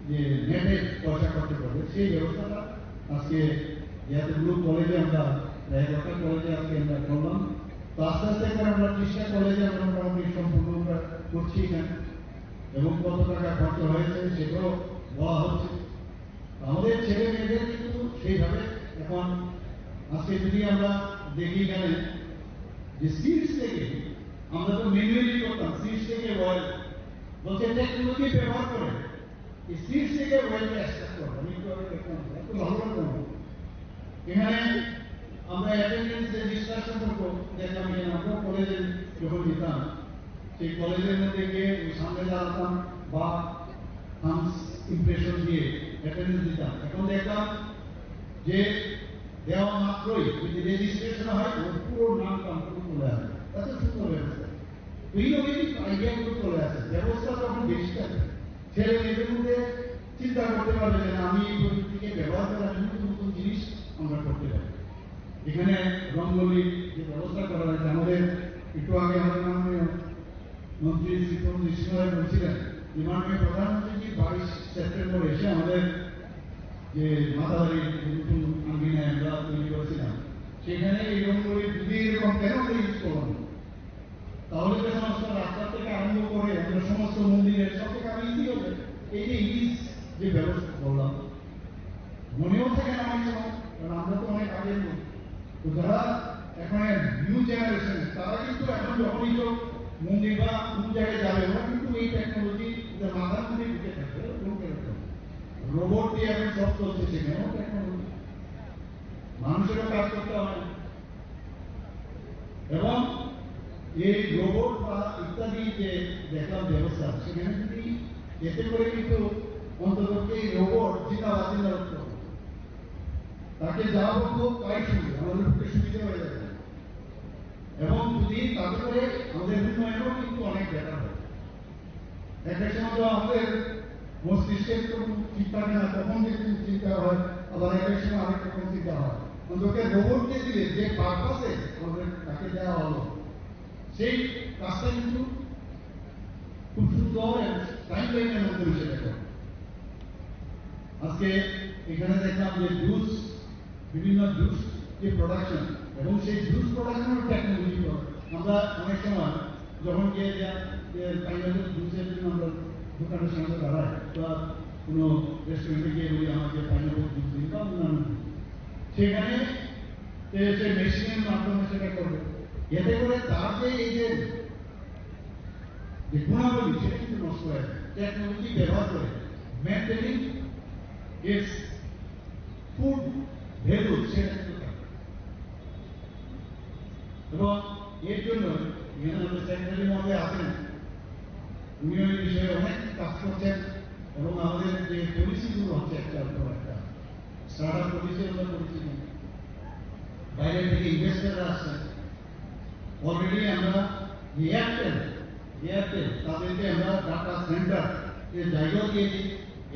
যে নেটে পয়সা খরচ করবে, সেই ব্যবস্থাটা আজকে যতগুলো কলেজে আমরা, প্রায় কয়েকটা কলেজে আজকে আমরা করলাম। তো আস্তে আস্তে করে আমরা ত্রিশটা কলেজে আমরা মোটামুটি সম্পূর্ণ আমরা করছি এখানে, এবং কত টাকা খরচ হয়েছে সেটাও বলা হচ্ছে। আমাদের ছেলে মেয়েদের কিন্তু সেইভাবে এখন আজকে যদি আমরা দেখি এখানে যে সিডস থেকে, আমরা তো ম্যানুয়ালি করতাম, সিডস থেকে অয়েল, বলছে টেকনোলজি ব্যবহার করে এই সিডস থেকে অয়েলটা এক্সট্রাক্ট করবো। আমি একটু আগে দেখলাম, এত ভালো লাগলো আমার। এখানে আমরা অ্যাটেন্ডেন্স রেজিস্ট্রেশন করবো, দেখলাম এখানে আমরা কলেজে যখন যেতাম, সেই কলেজের মধ্যে গিয়ে ওই সামনে দাঁড়াতাম বা থামস ইমপ্রেশন দিয়ে অ্যাটেন্ডেন্স দিতাম। এখন দেখলাম যে দেওয়া মাত্রই যদি রেজিস্ট্রেশন হয়, ওর পুরো নাম কমপ্লিট চলে আসে। এত সুন্দর ব্যবস্থা। তো এই রকমই আইডিয়াগুলো চলে আসে, ব্যবস্থা তখন বেশি থাকে। ছেলে মেয়েদের মধ্যে চিন্তা করতে পারবে যে না, আমি এই প্রযুক্তিকে ব্যবহার করে আমি নতুন নতুন জিনিস আমরা করতে পারি। এখানে রঙ্গোলি যে ব্যবস্থা করা হয়েছে, আমাদের একটু আগে আমাদের মাননীয় মন্ত্রী শ্রী প্রমোদ সিংহ রায় বলছিলেন যে মাননীয় প্রধানমন্ত্রী কি বাইশ সেপ্টেম্বর এসে আমাদের যে মাতাবাড়ি নতুন আঙ্গিনায় আমরা তৈরি করেছিলাম, সেখানে এই রঙ্গোলি যদি এরকম কেন আমরা ইউজ করলাম না? তাহলে তো সমস্ত রাস্তা থেকে আরম্ভ করে আমরা সমস্ত মন্দিরের সব থেকে আরো ইজি হবে। এই যে ইজ যে ব্যবস্থা করলাম, মনেও থাকে না অনেক সময়, কারণ আমরা তো অনেক আগের লোক। তো যারা এখন নিউ জেনারেশন, তারা কিন্তু এখন যখনই কেউ মন্দির বা কোন জায়গায় যাবে, ওরা কিন্তু এই টেকনোলজি মাথার মধ্যে ঢুকে থাকে, ওরকম করে। রোবট দিয়ে এখন সব চলছে, সেখানেও টেকনোলজি, মানুষেরও কাজ করতে হয় না। এবং এই রোবট বা ইত্যাদি যে দেখলাম ব্যবস্থা, সেখানে যদি এতে করে কিন্তু অন্তত এই রোবট জিন্দাবাদ জিন্দাবাদ করবে, তাকে যা বলবো তাই শুনবে, আমাদের পক্ষে সুবিধা হয়ে যাবে। এবং যদি তাতে করে আমাদের উন্নয়নও কিন্তু অনেক বেটার হবে। একটা সময় তো আমাদের মস্তিষ্কের তো কোনো ঠিক থাকে না, কখন যে কোন চিন্তা হয়, আবার একটা সময় আরেক রকম চিন্তা হয়। অন্তত রোবটকে দিলে যে পারপাসে আমাদের তাকে দেওয়া হলো, সেই কাজটা কিন্তু খুব সুন্দর টাইম লাইনের মধ্যে সেটা করে। আজকে এখানে দেখলাম যে জুস, বিভিন্ন জুস যে প্রোডাকশন, এবং সেই জুস প্রোডাকশনের টেকনোলজি। আমরা অনেক সময় যখন গিয়ে যে, যে পাইনাপেল জুসের জন্য আমরা দোকানের সামনে দাঁড়াই বা কোনো রেস্টুরেন্টে গিয়ে বলি, "আমাকে পাইনাপেল জুস দিন" বা অন্যান্য জুস, সেখানে সে, সে মেশিনের মাধ্যমে সেটা করবে। এতে করে তার যে এই যে, যে গুণাবলী, সেটা কিন্তু নষ্ট হয়ে যায়। টেকনোলজি ব্যবহার করে মেনটেনিং ইটস ফুড ভ্যালু, সেটা কিন্তু থাকে। এবং এর জন্য এখানে আমাদের সেক্রেটারি মহোদয় আছেন, উনিও এই বিষয়ে অনেক কাজ করছেন। এবং আমাদের যে পলিসিগুলো হচ্ছে একটার পর একটা, স্টার্টআপ পলিসি আমরা করেছি, বাইরে থেকে ইনভেস্টররা আসছেন। অলরেডি আমরা এয়ারটেল, এয়ারটেল তাদেরকে আমরা ডাটা সেন্টার যে জায়গাও দিয়েছি,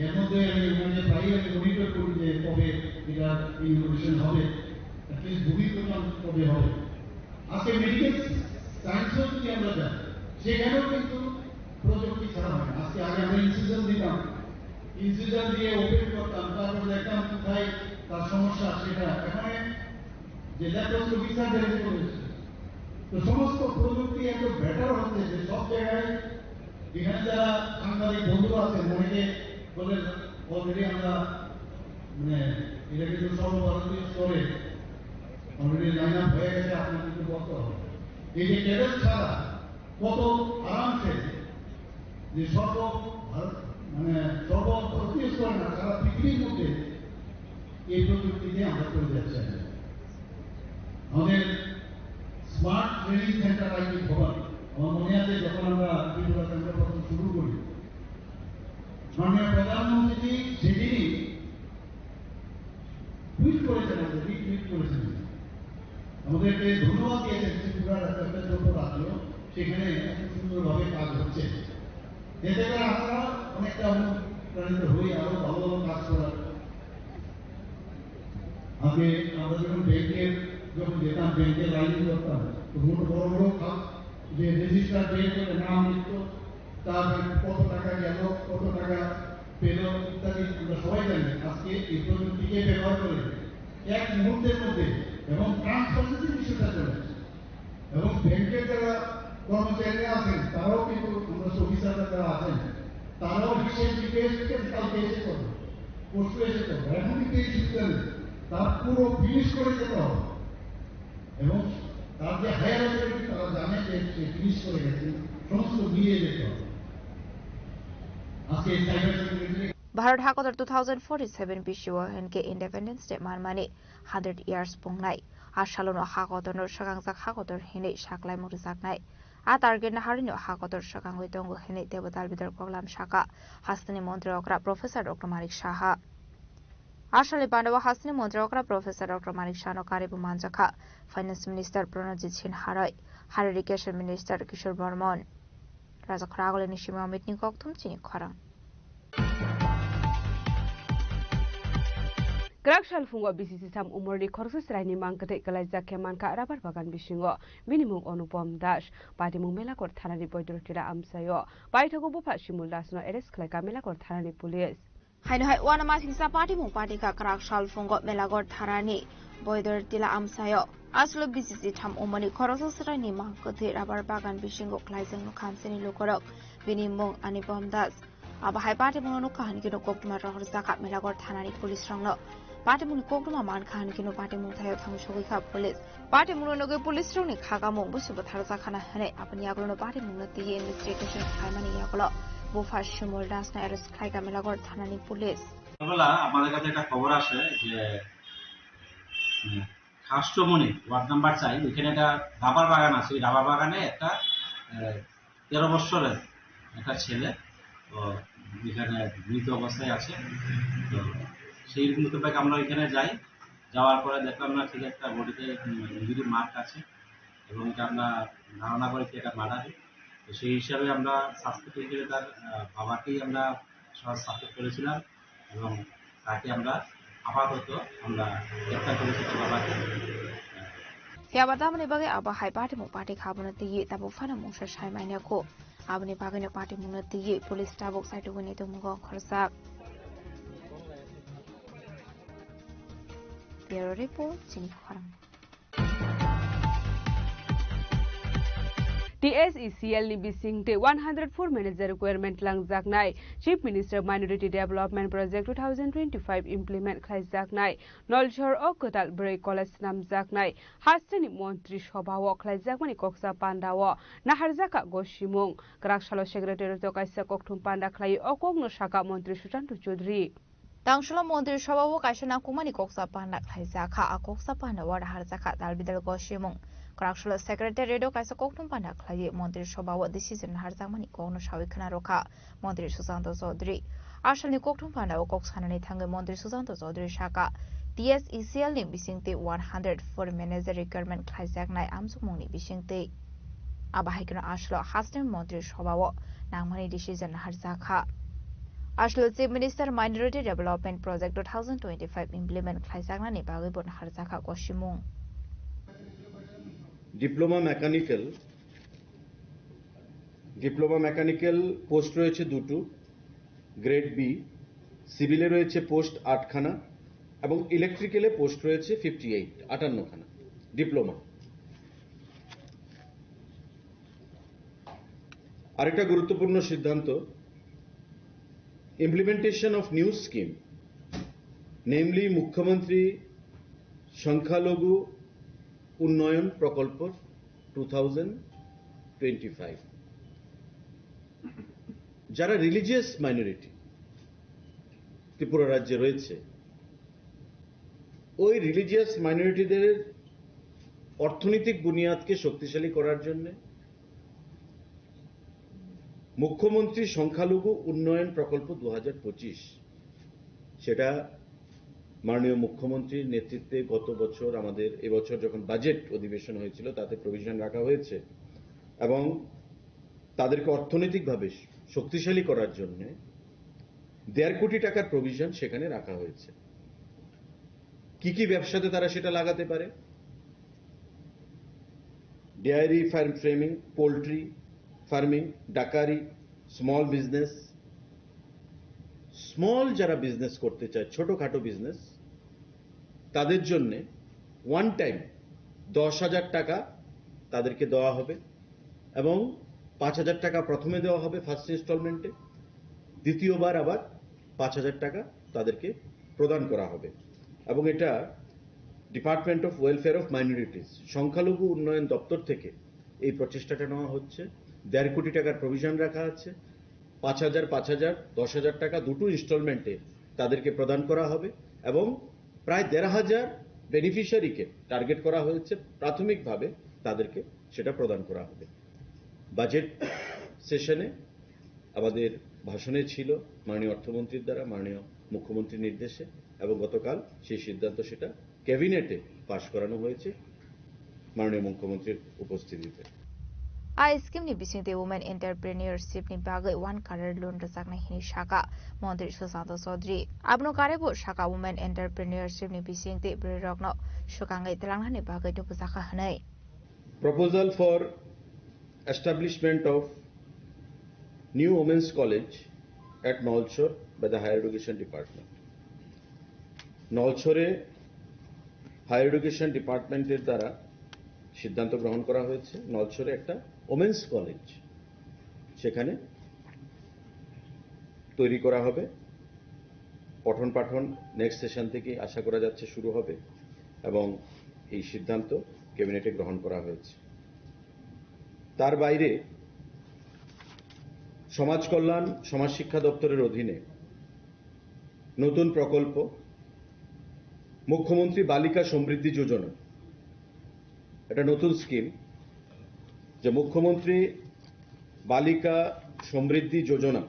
এর মধ্যে আমি ওখানে প্রায়ই আমি মনিটর করি যে কবে এটা ইনোগ্রেশন হবে, অ্যাটলিস্ট বুকিং করলাম কবে হবে। আজকে মেডিকেল সায়েন্সেও যদি আমরা যাই, সেখানেও কিন্তু প্রযুক্তি ছাড়া হয় না। আজকে আগে আমরা ইনসিশন দিতাম, ইনসিশন দিয়ে ওপেন করতাম, তারপর দেখতাম কোথায় তার সমস্যা, সেটা এখানে যে ল্যাপ্রোস্কোপি সার্জারি করেছে, তো সমস্ত প্রযুক্তি এত বেটার হচ্ছে যে সব জায়গায় এখানে যারা সাংবাদিক বন্ধু আছেন, অনেকে বলেন, "অলরেডি আমরা, মানে, এটা কিন্তু সর্বভারতীয় স্তরে অলরেডি লাইন আপ হয়ে গেছে, আপনার কিন্তু করতে হবে।" এই যে ক্যাডেট ছাড়া কত আরামসে যে সর্ব ভারত, মানে, সর্বভারতীয় স্তরে না, সারা পৃথিবীর মধ্যে এই প্রযুক্তি নিয়ে আমরা চলে যাচ্ছি। আমাদের স্মার্ট ট্রেনিং সেন্টার আইটি ভবন, আমার মনে আছে যখন আমরা ত্রিপুরা কেন্দ্র প্রথম শুরু করি, মাননীয় প্রধানমন্ত্রীজি সেদিনই টুইট করেছেন, আমাদের রিটুইট করেছেন, আমাদেরকে ধন্যবাদ দিয়েছেন ত্রিপুরার একটা, একটা ছোট রাজ্য, সেখানে এত সুন্দরভাবে কাজ হচ্ছে। এতে করে আমরা অনেকটা অনুপ্রাণিত হই আরো ভালো ভালো কাজ করার। আগে আমরা যখন ব্যাংকে, যখন যেতাম, ব্যাংকে লাইন করতাম, তো মোট বড় বড় খাপ যে রেজিস্টার ব্যাংক করে নাম লিখতো, তার কত টাকা গেল, কত টাকা পেল ইত্যাদি আমরা সবাই জানি। আজকে এই প্রযুক্তিকে ব্যবহার করে এক মুহূর্তের মধ্যে এবং ট্রান্সপারেন্সি বিষয়টা চলে আসে। এবং ব্যাংকের যারা কর্মচারীরা আছেন, তারাও কিন্তু, আমরা অফিসাররা যারা আছেন, তারাও হিসেব নিকেশ কালকে এসে করবে, পরশু এসে করবে। এখন কিন্তু এই সুবিধা নেই, তার পুরো ফিনিশ করে যেতে হবে। এবং তার যে হায়ার অথরিটি, তারা জানে যে সে ফিনিশ করে গেছে, সমস্ত মিলিয়ে যেতে হবে। আজকে cyber security Bharat hakotor two thousand forty-seven bisio hinkhe Independence Day manmani hundred years pungnai. A salono hakotorno swkangjak hakotor hinwi saklaimung rwjaknai. A targetno harino hakotor swkangwi tongo hinwi teibo dalbidal koklam saka hasteni montri okra Professor Doctor Manik Saha. A salni bandao hasteni montri okra Professor Doctor Manik Sahano karibo manjakha Finance Minister Pranojit Sinha roi, Higher Education Minister Kishore Bormon. Rajakhora Agulini simi Amit ni kokthum chini khorang. Kwrak salphungo B C C tham umorni khoroksa chwraini mang kwthwi kwlaijak khe mankha rubber bagan bisingo. Bini mung Anupam Das. Patimung Melakot thanani Boidor Tila amchaio. Paithago bupha Simul Dasno arrest khlaikha Melakot thanani police. Haino hai uanamasingcha patimung patikha kwrak salphungo Melakot thanani Boidor Tila amchaio. Aswk B C C tham umani khoroksa chwraini mang kwthwi rubber bagan bisingo khlaijak nukha amchaini lukurok. Bini mung Anupam Das. Abo hai patimungno nukha hinkhe no koktwma rohorjakha Melakot thanani police rokno. Patimungni koktwma mankha hinkhe no patimung thaio thangwi sogwikha police. Patimungno nugwi police rokni khakamung busi bwtharjakhana hinwi aboni yagulono patimungno twiwi investigation khlaimani yagulo bupha Simul Dasno arrest khlaikha Melakot thanani police. সকালবেলা আমাদের কাছে একটা খবর আসে যে, উম, খাসচমনি ward number চার, ওইখানে একটা রাবার বাগান আছে। ওই রাবার বাগানে একটা, আহ, তেরো বছরের একটা ছেলে, ও, এখানে মৃত অবস্থায় আছে। তো সেই মোতাবেক আমরা ওইখানে যাই। যাওয়ার পরে দেখলাম না, ঠিক একটা বডিতে, উম, ইঞ্জুরি মার্ক আছে এবং এটা আমরা ধারণা করি কি এটা মার্ডার। তো সেই হিসাবে আমরা সাসপেক্ট হিসেবে তার, আহ, বাবাকেই আমরা সাসপেক্ট করেছিলাম এবং তাকে আমরা আপাতত আমরা গ্রেপ্তার করেছি তার বাবাকে। Phiya ba tamoni bagwi abo hai patimung patikha abono twiwi tabuk phano mungsa sai manya kho. Aboni bagwino patimungno twiwi police tabuk saitugwini tongmungo khoroksa. Bureau Report, chini khorang. T S E C L ni bisingtwi one hundred four manager requirement langjaknai, Chief Minister Minority Development Project two thousand twenty-five implement khlaijaknai, Nolchor o kwtal bwrwi college swnamjaknai, hasteni Montri Sobha o khlaijakmani koksa panda o naharjakha gosimung. Kwrak salo Secretariat o kaisa kokthum panda khlai o kokno sakha Montri Sushanta Chowdhury. Tangsholo Montri Sobha o kaisa nangkukmani koksa panda khlaijak kha. A koksa panda o naharjak kha dalbidal gosimung. Kwraksalo Secretariat o kaisa kokthum panda khlaiwi Montri Sobha o decision naharjakmani kokno sawi khna rwkha Montri Sushanta Chowdhury. Asalni kokthum panda o kok sanani thangwi Montri Sushanta Chowdhury sakha, T S E C L ni bisingtwi one hundred four manager requirement khlaijaknai amjokmungni bisingtwi. Abo hai kheno aslo hasteni Montri Sobha o nangmani decision naharjak kha. Aslo Chief Minister Minority Development Project two thousand twenty-five implement khlaijaknani bagwi bo naharjak kha gosimung. Diploma Mechanical, Diploma Mechanical post রয়েছে দুটো, grade B. সিভিলে রয়েছে পোস্ট আটখানা এবং ইলেকট্রিক্যালে পোস্ট রয়েছে fifty eight, আটান্নখানা ডিপ্লোমা। আরেকটা গুরুত্বপূর্ণ সিদ্ধান্ত, implementation of new scheme, namely মুখ্যমন্ত্রী সংখ্যালঘু উন্নয়ন প্রকল্প টু থাউজেন্ড টোয়েন্টি ফাইভ। যারা রিলিজিয়াস মাইনরিটি ত্রিপুরা রাজ্যে রয়েছে, ওই রিলিজিয়াস মাইনরিটিদের অর্থনৈতিক বুনিয়াদকে শক্তিশালী করার জন্য মুখ্যমন্ত্রী সংখ্যালঘু উন্নয়ন প্রকল্প দু হাজার পঁচিশ, সেটা মাননীয় মুখ্যমন্ত্রীর নেতৃত্বে গত বছর আমাদের, এবছর যখন বাজেট অধিবেশন হয়েছিল, তাতে প্রভিশন রাখা হয়েছে এবং তাদেরকে অর্থনৈতিকভাবে শক্তিশালী করার জন্য দেড় কোটি টাকার প্রভিশন সেখানে রাখা হয়েছে। কি কি ব্যবসাতে তারা সেটা লাগাতে পারে? Dairy farm framing, poultry farming, ডাকারি, স্মল বিজনেস, স্মল যারা বিজনেস করতে চায়, ছোটোখাটো বিজনেস, তাদের জন্যে ওয়ান টাইম দশ হাজার টাকা তাদেরকে দেওয়া হবে এবং পাঁচ হাজার টাকা প্রথমে দেওয়া হবে ফার্স্ট ইনস্টলমেন্টে, দ্বিতীয়বার আবার পাঁচ হাজার টাকা তাদেরকে প্রদান করা হবে। এবং এটা department of welfare of minorities, সংখ্যালঘু উন্নয়ন দপ্তর থেকে এই প্রচেষ্টাটা নেওয়া হচ্ছে। দেড় কোটি টাকার প্রভিশন রাখা আছে। পাঁচ হাজার, পাঁচ হাজার, দশ হাজার টাকা দুটো ইনস্টলমেন্টে তাদেরকে প্রদান করা হবে এবং প্রায় দেড় হাজার বেনিফিশিয়ারিকে টার্গেট করা হয়েছে, প্রাথমিকভাবে তাদেরকে সেটা প্রদান করা হবে। বাজেট সেশনে আমাদের ভাষণে ছিল মাননীয় অর্থমন্ত্রীর দ্বারা, মাননীয় মুখ্যমন্ত্রীর নির্দেশে, এবং গতকাল সেই সিদ্ধান্ত সেটা ক্যাবিনেটে পাশ করানো হয়েছে মাননীয় মুখ্যমন্ত্রীর উপস্থিতিতে। A scheme ni bisingtwi women entrepreneurship ni bagwi one crore loan rwjaknai hwnwi sakha Montri Sushanta Chaudhary. Abono karwi bo sakha women entrepreneurship ni bisingtwi bwrwirokno swkangwi twlangnani bagwi tubujakha hwnwi. Proposal for establishment of new women's college at Nalsor by the Higher Education Department. নলছরে higher education ডিপার্টমেন্টের দ্বারা সিদ্ধান্ত গ্রহণ করা হয়েছে নলছরে একটা women's college সেখানে তৈরি করা হবে। পঠন পাঠন নেক্সট সেশন থেকে আশা করা যাচ্ছে শুরু হবে এবং এই সিদ্ধান্ত ক্যাবিনেটে গ্রহণ করা হয়েছে। তার বাইরে সমাজ কল্যাণ, সমাজ শিক্ষা দপ্তরের অধীনে নতুন প্রকল্প মুখ্যমন্ত্রী বালিকা সমৃদ্ধি যোজনা, এটা নতুন স্কিম যে মুখ্যমন্ত্রী বালিকা সমৃদ্ধি যোজনা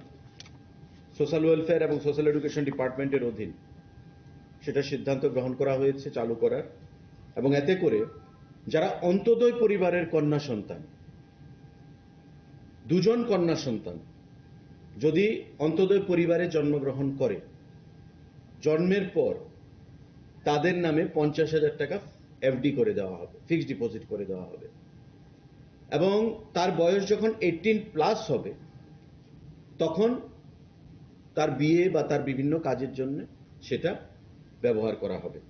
সোশ্যাল ওয়েলফেয়ার এবং সোশ্যাল এডুকেশন ডিপার্টমেন্টের অধীন সেটা সিদ্ধান্ত গ্রহণ করা হয়েছে চালু করার। এবং এতে করে যারা অন্তোদয় পরিবারের কন্যা সন্তান, দুজন কন্যা সন্তান যদি অন্তোদয় পরিবারে জন্মগ্রহণ করে, জন্মের পর তাদের নামে পঞ্চাশ হাজার টাকা এফডি করে দেওয়া হবে, ফিক্সড ডিপোজিট করে দেওয়া হবে। এবং তার বয়স যখন এইটিন প্লাস হবে, তখন তার বিয়ে বা তার বিভিন্ন কাজের জন্য সেটা ব্যবহার করা হবে।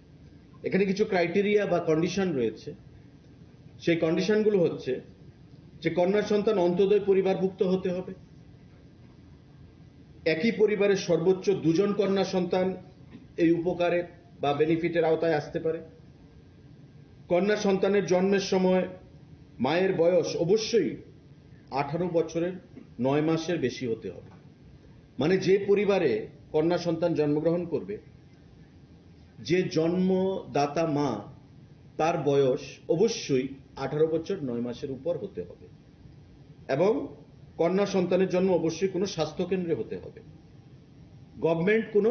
এখানে কিছু ক্রাইটেরিয়া বা কন্ডিশন রয়েছে। সেই কন্ডিশনগুলো হচ্ছে যে কন্যা সন্তান অন্তোদয় পরিবারভুক্ত হতে হবে, একই পরিবারের সর্বোচ্চ দুজন কন্যা সন্তান এই উপকারে বা বেনিফিটের আওতায় আসতে পারে। কন্যা সন্তানের জন্মের সময় মায়ের বয়স অবশ্যই আঠারো বছরের নয় মাসের বেশি হতে হবে। মানে, যে পরিবারে কন্যা সন্তান জন্মগ্রহণ করবে, যে জন্মদাতা মা, তার বয়স অবশ্যই আঠারো বছর নয় মাসের উপর হতে হবে। এবং কন্যা সন্তানের জন্ম অবশ্যই কোনো স্বাস্থ্যকেন্দ্রে হতে হবে, গভর্নমেন্ট কোনো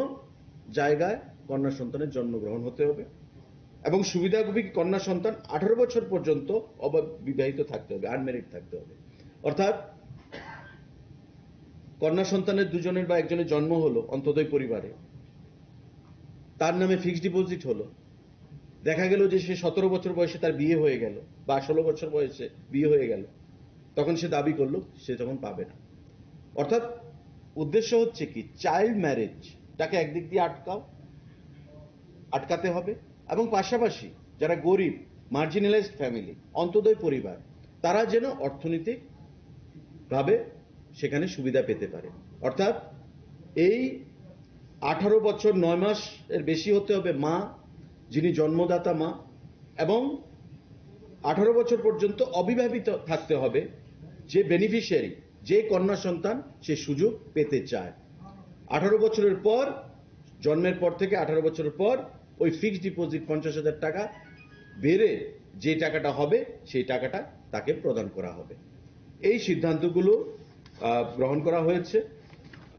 জায়গায় কন্যা সন্তানের জন্মগ্রহণ হতে হবে। এবং সুবিধাভোগী কন্যা সন্তান আঠারো বছর পর্যন্ত অবিবাহিত থাকতে হবে, আনম্যারিড থাকতে হবে। অর্থাৎ কন্যা সন্তানের দুজনের বা একজনের জন্ম হলো অন্তোদয় পরিবারে, তার নামে ফিক্সড ডিপোজিট হলো, দেখা গেল যে সে সতেরো বছর বয়সে তার বিয়ে হয়ে গেল বা ষোলো বছর বয়সে বিয়ে হয়ে গেল, তখন সে দাবি করলো, সে তখন পাবে না। অর্থাৎ উদ্দেশ্য হচ্ছে কি, চাইল্ড ম্যারেজটাকে একদিক দিয়ে আটকাও, আটকাতে হবে, এবং পাশাপাশি যারা গরিব, মার্জিনালাইজড ফ্যামিলি, অন্তোদয় পরিবার, তারা যেন অর্থনৈতিকভাবে সেখানে সুবিধা পেতে পারে। অর্থাৎ এই আঠারো বছর নয় মাস এর বেশি হতে হবে মা, যিনি জন্মদাতা মা, এবং আঠারো বছর পর্যন্ত অবিবাহিত থাকতে হবে যে বেনিফিশিয়ারি, যে কন্যা সন্তান সে সুযোগ পেতে চায়। আঠারো বছরের পর, জন্মের পর থেকে আঠারো বছরের পর ওই ফিক্সড ডিপোজিট পঞ্চাশ হাজার টাকা বেড়ে যে টাকাটা হবে, সেই টাকাটা তাকে প্রদান করা হবে। এই সিদ্ধান্তগুলো আহ, গ্রহণ করা হয়েছে।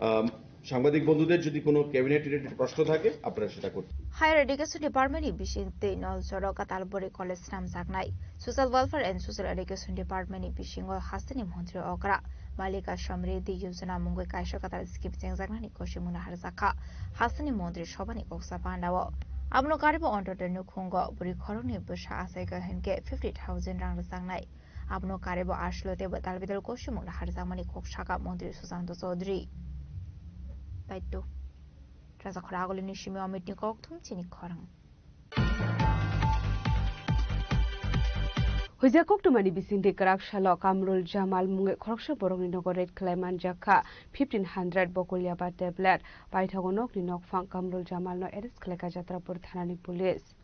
আহ, সাংবাদিক বন্ধুদের যদি কোনো ক্যাবিনেট রিলেটেড প্রশ্ন থাকে, আপনারা সেটা করতে Higher Education Department ni bising tei Nalsoro Katalbori College snamjaknai. Social Welfare and Social Education Department ni bisingo hasteni montri okra Balika Samriddhi Yojana mungwi kaisa kwtal scheme chengjaknani kosimungno harjakha hasteni montri sobhani koksa pandao. Abono karibo Ontodoi nukhungo bwrwi khoroknwi bwsa achaika hinkhe fifty thousand rang rwjaknai. Abono karibo aswk tei bwtal bidal kosimungno harjakmani kok sakha montri Sushanta Chaudhary. Daityo. Raja khoragulini simi omitni kokthum chini khorang. Huija koktwmani bisingtwi kwrak salo Kamrul Jamal mungwi khoroksa borokni nogo raid khlai manjakha fifteen hundred bokolia ba tablet. Paithago nokni nokphang Kamrul Jamalno arrest khlaikha Jatrapur thanani police.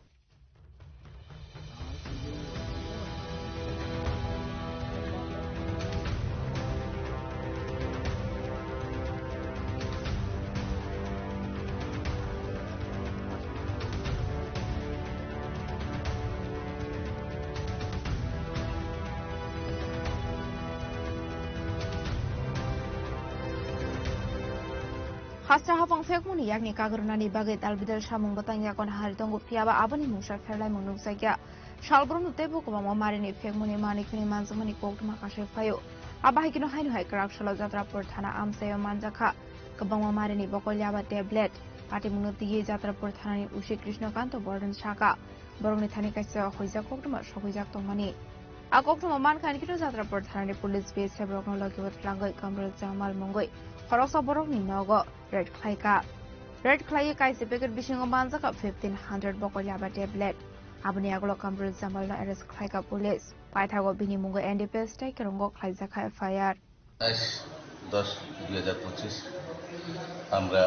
Hasta hapang phekmani yakni kagrwnani bagwi dalbidal samung bwtang yakon hari tongo, phiyaba aboni mungsa pherlaimung nukjakya. Salbrumno teibo kwbangma marini phekmani manwi khwnwi manjakmani koktwma kasai phaio. Abo hai kheno haino hai kwrak salo Jatrapur thana amchaio manjakha kwbangma marini bokolia ba tablet. Patimungno twiwi Jatrapur thanani O C Krishnakanto Bordhan sakha, borokni thani kaisa huijak koktwma sokhuijak tongmani. A koktwma mankha ani kheno Jatrapur thanani police B S F rokno logi bo twlangwi Kamrul Jamal mungwi khoroksa borokni nogo raid khlaikha. Raid khlaiwi kaisa packet bisingo manjakha fifteen hundred bokolia ba tablet. Aboni yagulo Kamrul Jamalno arrest khlaikha police. Paithago bini mungwi N D P S tei kwrwngo khlaijakha F I R. আঠাশ দশ দুই হাজার পঁচিশ আমরা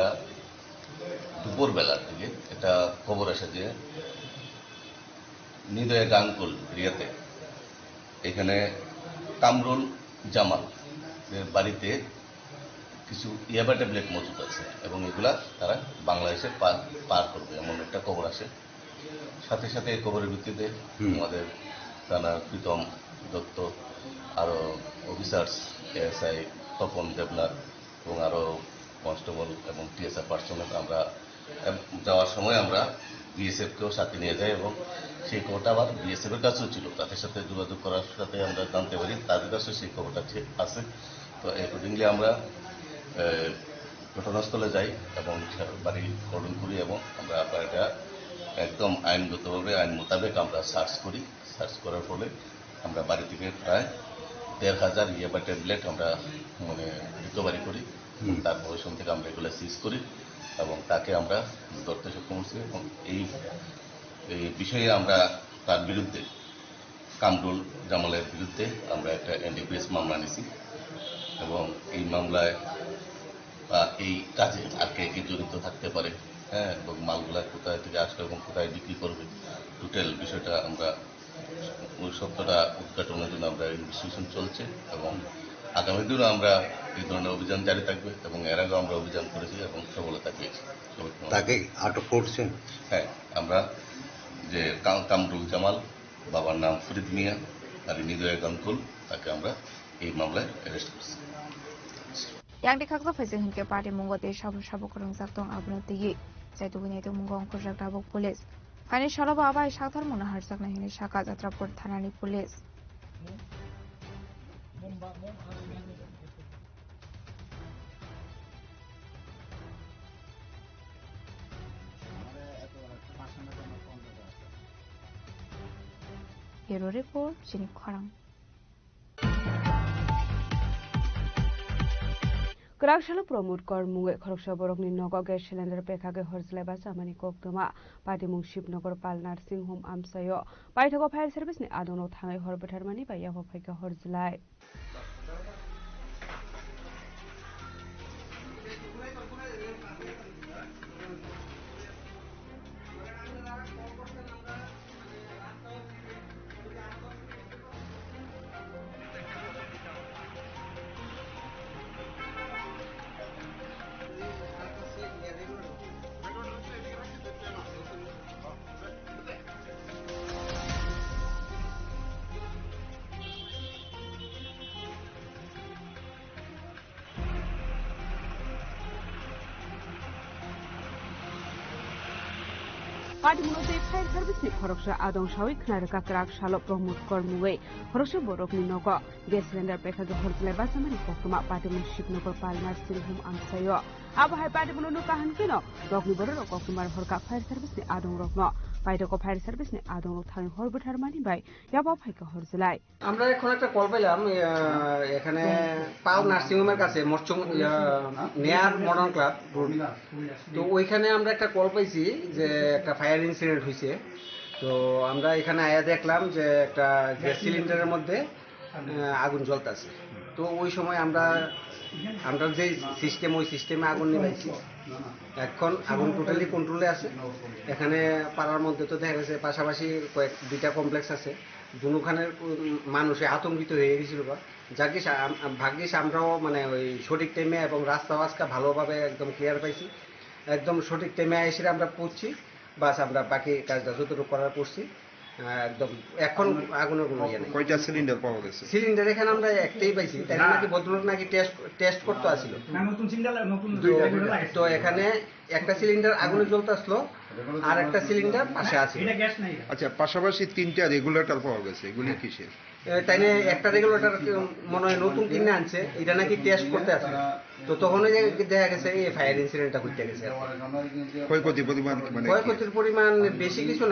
দুপুরবেলার দিকে একটা খবর আসে যে নিদয়া গাঙ্গুল এরিয়াতে এখানে কামরুল জামাল এর বাড়িতে কিছু ইয়াবা ট্যাবলেট মজুদ আছে এবং এগুলা তারা বাংলাদেশে পার পার করবে, এমন একটা খবর আসে। সাথে সাথে এই খবরের ভিত্তিতে হুম। আমাদের থানার প্রীতম দত্ত, আরও অফিসার্স, এএসআই তপন দেবনাথ এবং আরও কনস্টেবল এবং টিএসআর পার্সোনাল আমরা এব-, যাওয়ার সময় আমরা বিএসএফ কেও সাথে নিয়ে যাই এবং সেই খবরটা আবার বিএসএফ এর কাছেও ছিল। তাদের সাথে যোগাযোগ করার সাথে আমরা জানতে পারি তাদের কাছেও সেই খবরটা ঠিক আছে। তো অ্যাকর্ডিংলি আমরা, এ, ঘটনাস্থলে যাই এবং সে বাড়ি কর্ডন করি এবং আমরা বাড়িটা একদম আইনগতভাবে, আইন মোতাবেক আমরা সার্চ করি। সার্চ করার ফলে আমরা বাড়ি থেকে প্রায় দেড় হাজার ইয়াবা ট্যাবলেট আমরা, মানে, রিকভারি করি। হুম। তার পজিশন থেকে আমরা এগুলো সিজ করি এবং তাকে আমরা ধরতে সক্ষম হয়েছি এবং এই, এই বিষয়ে আমরা তার বিরুদ্ধে কামরুল জামালের বিরুদ্ধে আমরা একটা এনডিপিএস মামলা নিছি এবং এই মামলায়, আহ, এই কাজে আর কে কে জড়িত থাকতে পারে, হ্যাঁ, এবং মালগুলা কোথায় থেকে আসলো এবং কোথায় বিক্রি করবে, টোটাল বিষয়টা আমরা ওই সত্যটা উদ্ঘাটনের জন্য আমরা ইনভেস্টিগেশন চলছে এবং আগামী দিনও আমরা এই ধরনের অভিযান জারি থাকবে এবং এর আগেও আমরা অভিযান করেছি এবং সফলতা পেয়েছি। তাকে আটক করছেন? হ্যাঁ, আমরা যে কাম-, কামরুল জামাল, বাবার নাম ফরিদ মিয়া, আর নিদয়া গাঙ্গুল, তাকে আমরা এই মামলায় অ্যারেস্ট করছি। Yang de khaksa phaising hinkhe party mungo tei sabo sabo kwrwngjak tong abono twiwi chaitugwi naituk mungo ongkhorjak tabuk police. Phaini salo bo abai sakthar mungno harjaknai hinwi sakha Jatrapur thanani police. Bureau report, chini khorang. Kwrak salo Pramod Kor mungwi khoroksa borokni nogo gas cylinder pekhagwi horjlai bachamani koktwma. Patimung Shibnagar Pal Nursing Home amchaio. Paithago fire service ni adongno thangwi hor bwtharmani bai yapha phaikha horjlai. Patimungno tei fire service ni khoroksa adong sawi khna rwkha kwrak salo Pramod Kor mungwi khoroksa borokni nogo gas cylinder pekhagwi horjlai bachamani koktwma. Patimung Shibnagar Pal Nursing Home amchaio. Abo hai paidakno nukha hwn kheno, rokni bororok koktumar horkha fire service ni adong rokno. Paidako fire service ni adong rok thani hor bwtharmani bai yaba phaikha hor jwlai. আমরা এখন একটা কল পেলাম, আহ, এখানে পাল নার্সিং হোমের কাছে মরচুং, ইয়া, নেয়ার modern club road. তো ওইখানে আমরা একটা কল পাইছি যে একটা ফায়ার ইনসিডেন্ট হয়েছে। তো আমরা এখানে আয়া দেখলাম যে একটা গ্যাস সিলিন্ডারের মধ্যে, আহ, আগুন জ্বলতেছে। তো ওই সময় আমরা, আমরা যে সিস্টেম, ওই সিস্টেমে আগুন নিবাইছি। এখন আগুন টোটালি কন্ট্রোলে আছে। এখানে পাড়ার মধ্যে তো দেখা গেছে পাশাপাশি কয়েক দুইটা কমপ্লেক্স আছে, দুনোখানের, উম, মানুষে আতঙ্কিত হয়ে গেছিল বা। যাকে সা-, আম-, আম-, ভাগ্যিস আমরাও মানে ওই সঠিক টাইমে এবং রাস্তা আজকে ভালোভাবে একদম ক্লিয়ার পাইছি, একদম সঠিক টাইমে এসে আমরা পৌঁছি, বাস আমরা বাকি কাজটা যতটুকু করার করছি। আহ, একদম এখন আগুনের কোনো ইয়ে নেই। কয়টা সিলিন্ডার পাওয়া গেছে? সিলিন্ডার এখানে আমরা একটাই পাইছি, তাই নাকি ভদ্রলোক নাকি টেস্ট, টেস্ট করতে আসছিল। না, নতুন সিলিন্ডার, নতুন দুইটা। তো এখানে একটা সিলিন্ডার আগুনে জ্বলতে আসলো, আর একটা সিলিন্ডার পাশে আছে। এটা গ্যাস নাই। আচ্ছা, পাশাপাশি তিনটা রেগুলেটর পাওয়া গেছে, এগুলি কিসের? এ, তাই নিয়ে একটা রেগুলেটর মনে হয় নতুন কিনে আনছে, এটা নাকি টেস্ট করতে আসে। তো তখনই যে দেখা গেছে এই ফায়ার ইনসিডেন্টটা ঘটতে গেছে। ক্ষয়ক্ষতি পরিমাণ মানে কি? ক্ষয়ক্ষতির পরিমাণ বেশি কিছু না।